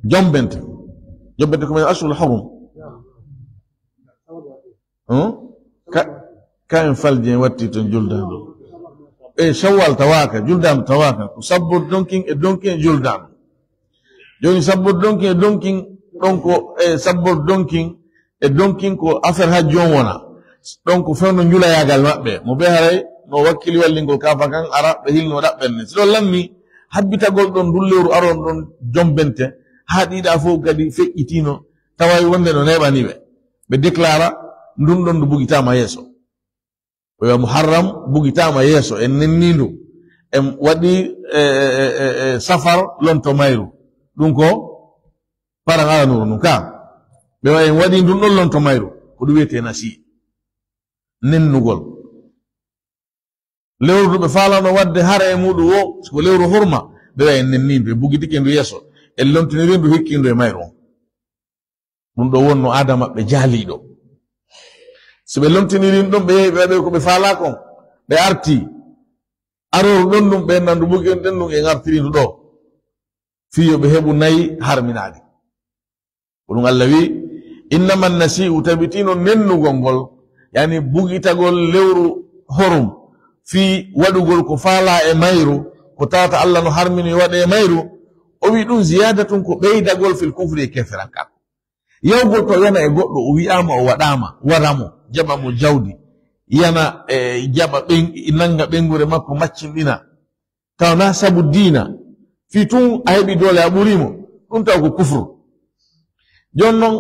Jombente. Jombente ko men ashhurul hurum. Hmm? Ka, ka en falji en watti ton juldaandu. E Shawwal tawaaka, juldaandu tawaaka. Ko sabbor donkin e donkin e juldaandu. Jooni sabbor donkin e donkin, ɗon ko e sabbor donkin e donkin ko affaire hajju on wona. Ɗon ko fewndo njulayaagal maɓɓe. Mo ɓe haray no wakkili wallingol kaafa kan ara ɓe hilno ɗaɓɓen ne. Si ɗon lanni, habbitagol ɗon ndun lewru aron ɗon jombente, haa ɗiɗa fof kadi feƴƴitiino, tawa wonde no neeɓani ɓe. Ɓe déclara ndun ɗon ndu bugitaama yeeso. O wiya Muharram bugitaama yeeso, en nenni ndu. En waɗi, e, e, e, e, Safar lonto mayru. Ɗum ko paran aranuru nun ka. Ɓe wiya en waɗi ndun ɗon lonto mayru. Ko ɗum wiyetee nasi. Nennugol. Lewru ndu ɓe faalano waɗde hare e muuɗum wo, si ko lewru hurma, ɓe wiya en nenni ndu, ɓe bugitike ndu yeeso. En lontiniri ndu hikki ndu e mayru on. Ɗum ɗo wonno aada maɓɓe jaaliiɗo. Si ɓe lontiniri ɗum, ɓe yehi, ɓe waɗi ko ɓe faalaa kon, ɓe arti. Arooru ɗon ɗum, ɓe nandu bugen ɗen ɗum, en artiri ndu ɗo. Fii yo ɓe heɓu nayi harminaaɗi. Ko ɗum Allah wi'i, "Innama nasi'u", tabitino nennugol ngol, yani bugitagol lewru horum, fii waɗugol ko faalaa e mayru, ko tawata Allah no harmini waɗe e mayru, o wi'i ɗum ziyaadatun ko ɓeydagol fil kufri e keferankaaku. Yahugol to yana e goɗɗo, o wi'aama, o waɗaama, wara mo, jaɓa mo jawdi, yana e jaɓa ɓen-, nanga ɓeynguure makko, maccinɗina. Tawa na sabu diina, fii tun a heɓi doole, a ɓuri mo, ɗum taw ko kufru. Jooni non,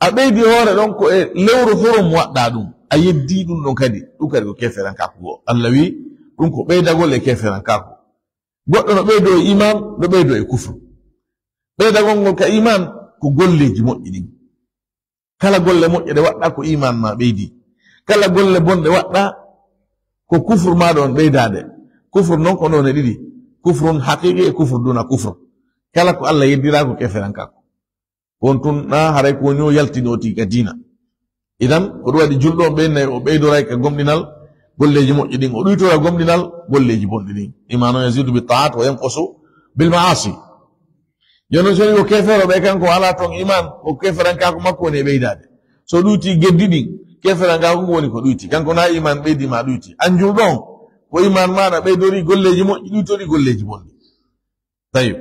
a ɓeydi hoore ɗon ko e lewru hurum waɗɗaa ɗum, a yeddii ɗum ɗon kadi, ɗum kadi ko keferankaaku goo. Allah wi'i, ɗum ko ɓeydagol e keferankaaku. Goɗɗo no ɓeydoo e iman, no ɓeydoo e kufru. Ɓeydagol ngol ka iman ko golleeji moƴƴi ɗin. Kala golle moƴƴe ɗe waɗɗa ko iman ma ɓeydi. Kala golle bonɗe waɗɗa ko kufru ma ɗon ɓeydaade. Kufru non ko none ɗiɗi. Kufrun haqiqi e kufru duna kufru. Kala ko Allah yeddiraa ko keferankaaku. Won tun na haray ko woni o yaltini o tii ka diina. Idan, ko ɗum waɗi julɗo on ɓe nayi o ɓeydoray ka gomɗinal golleeji moƴƴi ɗin. O ɗuytora gomɗinal golleeji bonɗi ɗin. Iman o yazidu bi ta'at wa yanqusu bil ma'asi. Jooni non, so woni ko keefeero ɓe, kanko o alaa ton iman, ko keeferankaaku makko woni e ɓeydaade. So ɗuyti geddi ɗin, keeferankaaku ngu woni ko ɗuyti. Kanko na iman ɓeydi ma ɗuyti. An julɗo on, ko iman maaɗa ɓeydori golleeji moƴƴi, ɗuytori golleeji bonɗi. Tawi.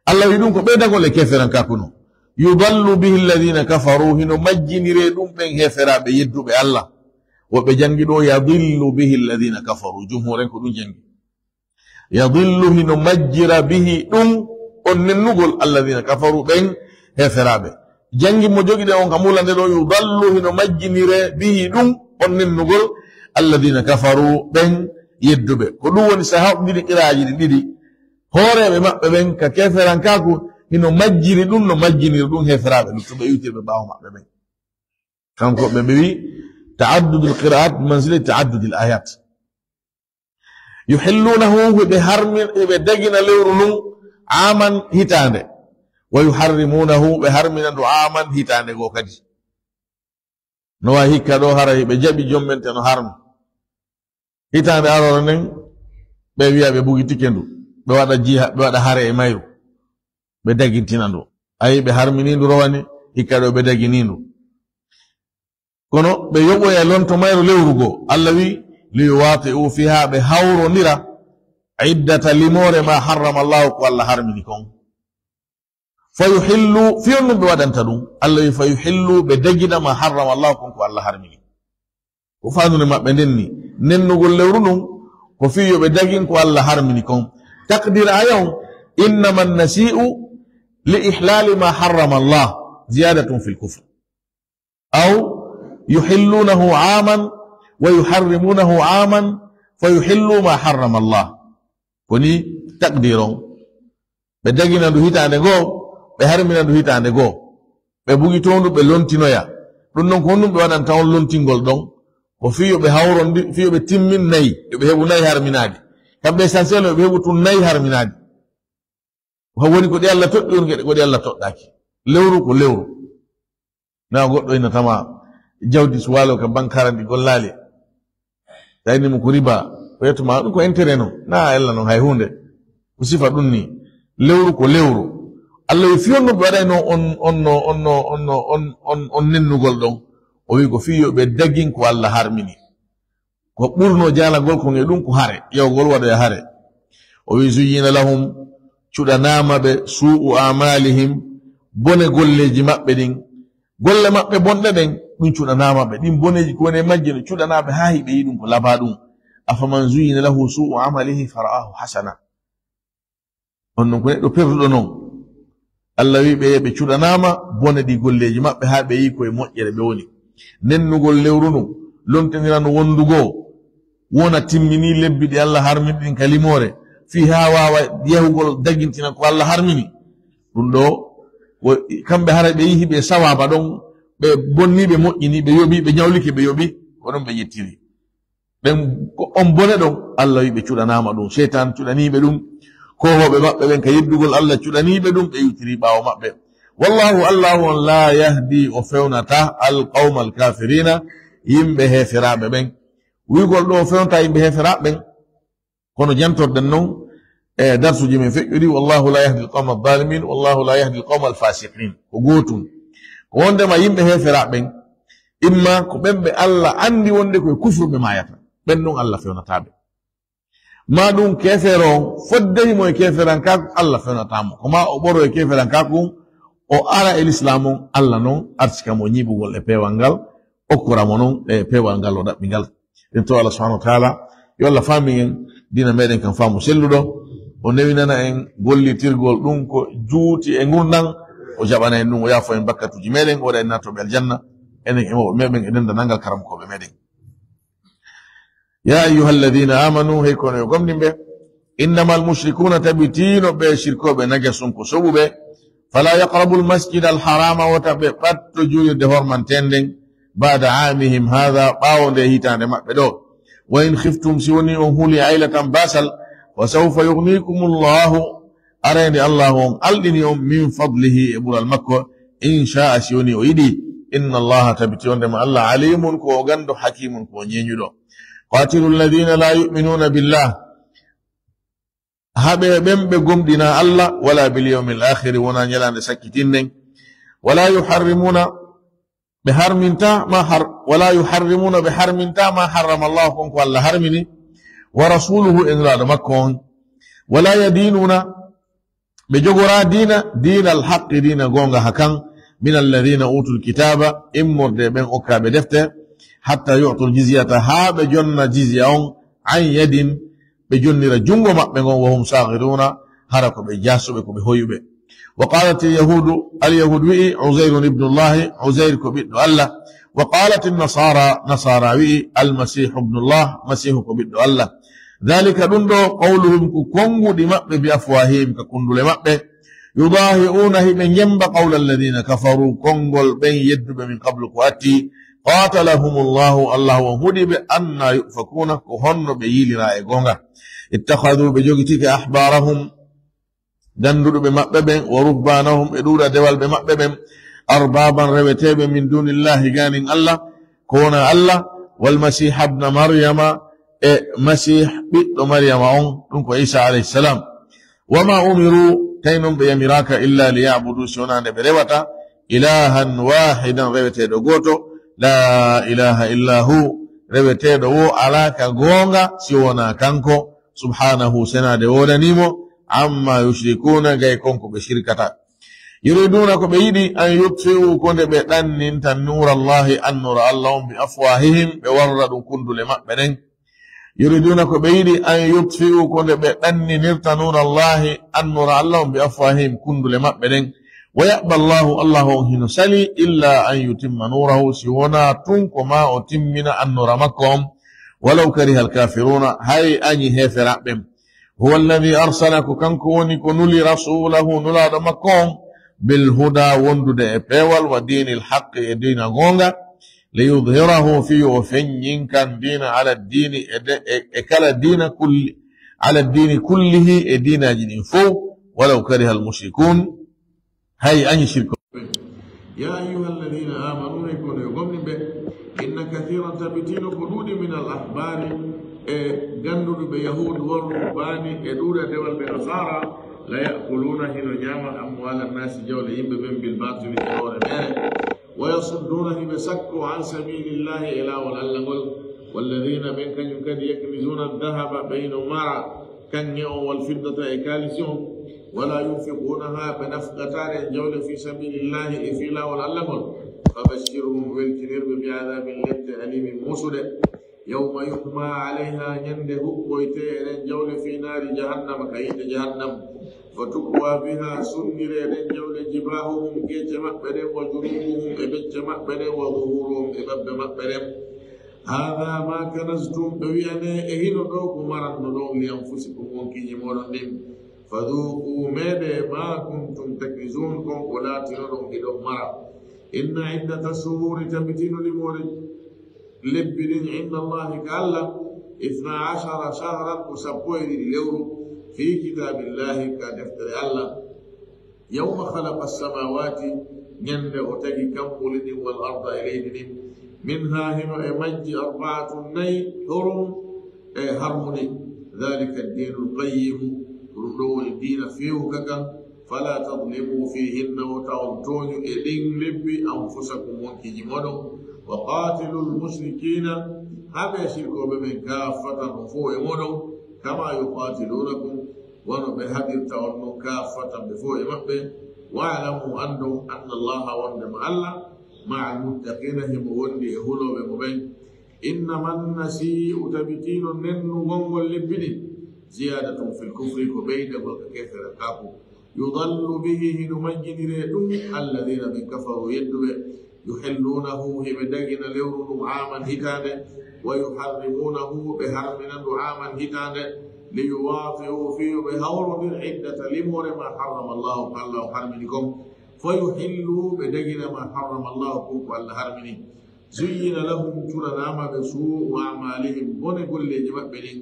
Allah wi'i ɗum ko ɓeydagol e keeferankaaku non. Yudallu bihi alladhina kafaru, hino majjinire ɗum ɓen heeferaaɓe yedduɓe Allah. Woɓɓe jangi ɗo, yadillu bihi alladhina kafaru. Jumhuur en ko ɗum jangi. Yadillu, hino majjira, bihi, ɗum on nennugol, alladhina kafaru, ɓen heeferaaɓe. Jangi mo jogiɗen on ka mulande ɗo, yudallu, hino majjinire, bihi, ɗum on nennugol, alladhina kafaru, ɓen yedduɓe. Ko ɗum woni, so a hawtindiri qiraaji ɗin ɗiɗi, hooreeɓe maɓɓe ɓen ka keeferankaaku, hino majjiri ɗum no majjiniri ɗum heeferaaɓe luttuɓe iwtirɓe ɓaawo maɓɓe ɓen. Kanko ɓe, ɓe wi, ta'addudul qiraat bi manzilati ta'addudil ayat. Yuhillunahu, hiɓe harmin-, hiɓe dagina lewru ndun, aaman, hitaande. Wa yuharrimunahu, ɓe harmina ndu, aaman, hitaande goo kadi. No waawi hikka ɗo hara hiɓe jaɓi jommente no harmi. Hitaande aroore nden, ɓe wi'a ɓe bugitike ndu, ɓe waɗa jiha-, ɓe waɗa hare e mayru, ɓe dagintina ndu. Ayi, ɓe harmini ndu rowani, hikka ɗo ɓe dagini ndu. Kono ɓe yoɓoya lonto mayru lewru goo. Allah wi, "Liyuwati'u fiha", ɓe hawrondira, "iddata", limoore, "ma harrama Allahu", ko Allah harmini kon. "Fa yuhillu", fiyon ɗum ɓe waɗanta ɗum. Allah wi, "Fa yuhillu", ɓe dagina, "ma harrama Allahu", kon ko Allah harmini. Ko faandude maɓɓe nden ni, nennugol lewru ndun, ko fii yo ɓe dagin ko Allah harmini kon. Taqdir aya on, "Innama nasi'u li ihlali ma harrama Allah, ziyadatun fil kufr." Aw yuhillunahu aman wa yuharrimunahu aman Fa yuhillu ma harrama Allah. Ko ni taqdir on. Ɓe dagina ndu hitaande goo, ɓe harmina ndu hitaande goo. Ɓe bugi toondu, ɓe lontinoya. Ɗum ɗon ko honɗum ɓe waɗanta on lontingol ɗon? Ko fii yo ɓe hawrondi, fii yo ɓe timmin nayi, yo ɓe heɓu nayi harminaaɗi. Kamɓe essentiel yo ɓe heɓu tun nayi harminaaɗi. Ko woni ko ɗi Allah toɗɗi on, ko ɗi Allah toɗɗaaki. Lewru ko lewru. Na goɗɗo ina tama jawdi suwaalo ka bankaara ndi gollaali. Tawi ni mo ko riba, o yetto ma ɗum ko intérêt non. Na ella non hay huunde. Ko sifa ɗum ni. Lewru ko lewru. Allah wi fiyon no ɓe waɗayno on, on, no, on, no, on, no, on, on, on nennugol ɗon. O wi ko fii yo ɓe dagin ko Allah harmini. Ko ɓurno jaalagol kon e ɗum ko hare, yawgol waɗoya hare. O wi zuyyina lahum, cuɗanaama ɓe, su'u amalihim, bone golleeji maɓɓe ɗin. Golle maɓɓe bonɗe ɗen, ɗum cuɗanaama ɓe. Ɗin boneeji ko woni e majje no cuɗanaa ɓe haa hiɓe yi ɗum ko labaa ɗum. Afaman zuyyina lahu su'u amalihi fara'ahu hasana. On non ko neɗɗo perduɗo non. Allah wi ɓe, ɓe cuɗanaama bone ɗi golleeji maɓɓe haa ɓe yi koye moƴƴere ɓe woni. Nennugol lewru ndun, lontinira no wondugo, wona timmini lebbi ɗi Allah harmini ɗin ka limoore, fii haa waawa yahugol dagintina ko Allah harmini. Ɗum ɗo, ko kamɓe hara ɓe yihi ɓe sawaaba ɗon, ɓe bonni, ɓe moƴƴini, ɓe yoɓi, ɓe ñawlike, ɓe yoɓi, ko ɗon ɓe ƴettiri. Ɓen ko on bone ɗon, Allah wi ɓe cuɗanaama ɗum. Seytan cuɗaniiɓe ɗum. Koohooɓe maɓɓe ɓen ka yeddugol Allah cuɗaniiɓe ɗum, ɓe iwtiri ɓaawo maɓɓe. Wallahu, Allahu on, la yahdi, o fewnata, al qawma al kafirina, yimɓe heeferaaɓe ɓen. Wi'ugol ɗo o fewnata yimɓe heeferaaɓe ɓen, kono jantorɗen non e darsuji men feƴƴuɗi, wallahu la yahdi al qawma al zalimin, wallahu la yahdi al qawma al fasiqin. Ko gootum. Ko wondema yimɓe heeferaaɓe ɓen, imma ko ɓen ɓe Allah anndi wonde koye kufru ɓe maayata. Ɓen ɗon Allah fewnataaɓe. Ma ɗum keefeero on, fodde himo e keeferankaaku, Allah fewnataamo. Ko ma o ɓoro e keeferankaaku, o ara e lislaam on, Allah non artika mo ñiiɓugol e peewal ngal, okkora mo non e peewal ngal o ɗaɓɓi ngal. En to Allah subhanahu wa ta'ala, yo Allah faamin en diina meɗen kan faamu selluɗo, o newinana en gollitirgol ɗum ko juuti e ngurndan, o jaɓana en ɗum, o yaafo en bakkatuuji meɗen, o waɗa en naatooɓe aljanna, enen e mawɓe meɗen e dendanangal karamokooɓe meɗen. Ya ayyuha alladhina amanu, hey kono yo gomɗinɓe, innamal mushrikuna, tabitino ɓe shirkooɓe, najasun ko soɓuɓe, fala yaqrabu al masjida al harama, wota ɓe ɓatto juulirde hormantenden, ba'da amihim hadha, ɓaawo nde hitaande maɓɓe ɗo. Wa in khiftum, si woni on huli aylatan basal, wa sawfa yughnikum Allahu, arayde Allahu on alɗini on, min fadlihi, e ɓural makko, in sha'a, si woni o yiɗi. Inna Allaha, tabiti wondema Allah, alimun, ko o ganndo, hakimun, ko o ñeeñuɗo. Qatilu alladhina la yu'minuna billah, haɓe ɓen ɓe gomɗina Allah, wala bil yawmil akhiri, wona ñalaande sakkitinnen, wala yuharrimuna, ɓe harminta ma har-, wala yuharrimuna, ɓe harminta ma harrama Allah, kon ko Allah harmini, wa rasuluhu, e nulaaɗo makko on, wala yadinuna, ɓe jogora diina, diina al haqqi, diina goonga hakan, min alladhina utul kitaba, immorde ɓen okkaaɓe defte, hatta yu'tul jizyata, haa ɓe jonna jizya on, an yadin, ɓe jonnira junngo maɓɓe ngon, wa hum saghiruna, hara ko ɓe jaasuɓe, ko ɓe hoyuɓe. Wa qalat al yahudu, al yahud wi'i, Uzairun ibnullahi, Uzair ko ɓiɗɗo Allah. Wa qalat an nasara, nasara wi'i, al masihu ibnullah, Masihu ko ɓiɗɗo Allah. Dhalika, ɗum ɗo, qawluhum, ko konnguɗi maɓɓe, bi afwahihim, ka kundule maɓɓe. Yudahi'una, hiɓe njemba, qawla alladhina kafaru, konngol ɓen yedduɓe min qablu ko atti. Qatalahumullahu, Allahu on huɗi ɓe, anna yufakuna, ko honno ɓe yiilira e goonga. Ittakhadhu, ɓe jogitike, ahbarahum, gannduɗuɓe maɓɓe ɓen, wa ruhbanahum, e ɗuuɗa dewalɓe maɓɓe ɓen, arbaban, reweteeɓe, min dunillahi, gaanin Allah, ko wona Allah, wal masiha ibna Maryama, e Masih ɓiɗɗo Maryama on, ɗum ko Isa alayhi salam. Wa ma umiru, tawi noon ɓe yamiraaka, illa li ya'budu, si wonaa nde ɓe rewata, ilahan wahidan, reweteeɗo gooto, la ilaha illa hu, reweteeɗo wo alaa ka goonga si wonaa kanko, subhanahu, senaade woodanii mo, amma yushrikuna, gay kon ko ɓe shirkata. Yuriduna, ko ɓe yiɗi, an yutfi'u, ko nde ɓe ɗanninta, nuura Allahi, annura Allah on, bi afwahihim, ɓe warra ɗum kundule maɓɓe ɗen. Yuriduna, ko ɓe yiɗi, an yutfi'u, ko nde ɓe ɗanninirta, nuura Allahi, annura Allah on, bi afwahihim, kundule maɓɓe ɗen. Wa ya'ba Allahu, Allah on hino sali, illa an yutimma nuurahu, si wonaa tun ko ma o timmina annura makko on. ولو كره الكافرون, hay añi heeferaaɓe ɓen. هو الذي أرسل, ko kanko woni ko nuli, رسوله, nulaaɗo makko on, بالهدى, wondude e peewal, ودين الحق, e diina goonga, ليظهره, fii yo o feññin kan diina, على الدين, e de-, e, e kala diina, كل, على الدين كله, e diinaaji ɗin fow, ولو كره المشركون, hay añi sirko. يا أيها الذين آمنوا, e kono yo gomɗinɓe, إن كثيرا, tabitino ko ɗuuɗi, من الأحبار, e gannduɗo ɓe Yahuud, والرهبان, e ɗuuɗa dewal ɓe Nasaara, ليأكلون, hino ñaama, أموال الناس, jawle yimɓe ɓen, بالباطل, e hoore meere. ويصدون, hiɓe sakko, عن سبيل الله, e laawol Alla ngol. والذين, ɓen kañum kadi, يكنزون الذهب, ɓe hino mara kaŋŋe on, والفضة, e kaalisi on, ولا ينفقونها, ɓe nafqataa ɗen jawle, في سبيل الله, e fii laawol Alla ngol, فبشرهم, weltinir ɓe, بعذاب, lepte, أليم, muusuɗe. يوم يحمى عليها, ñande huɓɓoytee e ɗen jawle, في نار جهنم, ka yiite Jahannam, فتكوى بها, sunniree ɗen jawle, جباههم, geece maɓɓe ɗen, وجنوبهم, e becce maɓɓe ɗen, وظهورهم, e ɓabbe maɓɓe ɗen. هذا ما كنزتم, ɓe wi'anee, e hino ɗoo ko marannoɗon, لأنفسكم, wonkiiji mooɗon ɗin. فذوقوا, meeɗee, ما كنتم تكنزون, kon ko laatinoɗon hiɗon mara. إن عدة الشهور, tabitino limoore lebbi ɗin, عند الله, ka Alla, اثنا عشر شهرا, ko sappo e ɗiɗi lewru, في كتاب الله, ka deftere Alla. يوم خلق السماوات, ñande o tagi kammuuli ɗin, والأرض, e leydi ndin, منها, hino e majji, أربعة, nayi, حرم, e harmini. ذلك الدين القيم, ko ɗum ɗoo woni diina feewuka kan. فلا تظلموا فيهن, wota on tooñu e ɗin lebbi, أنفسكم, wonkiiji mooɗon. وقاتلوا المشركين, haɓee sirkooɓe ɓen, كافة, mo fow e mooɗon, كما يقاتلونكم, wano ɓe haɓirta on non, كافة, ɓe fow e maɓɓe. واعلموا, anndon, أن الله, wonndema Alla, مع المتقين, himo wondi e hulooɓe mo ɓen. إنما النسيء, tabitino nennugol ngol lebbi ɗin, زيادة في الكفر, ko ɓeydagol ka keeferakaaku. يضل به, hino majjiniree ɗum, الذين, ɓen, كفروا, yedduɓe. يحلونه, hiɓe dagina lewru ndun, عاما, hitaande, ويحرمونه, ɓe harmina ndu, عاما, hitaande, ليواطئوا, fii yo ɓe hawrondir, عدة, limoore, ما حرم الله, ko Alla on harmini kon, فيحلوا, ɓe dagina, ما حرم الله, kon ko Alla harmini. زين لهم, culanaama ɓe, سوء أعمالهم, bone golleeji maɓɓe ɗin.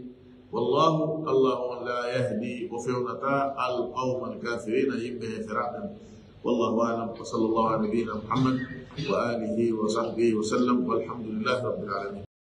والله, Alla on, لا يهدي, o fewnataa, القوم الكافرين, yimɓe heeferaaɓe. والله أعلم، وصلى الله على نبينا محمد وآله وصحبه وسلم، والحمد لله رب العالمين.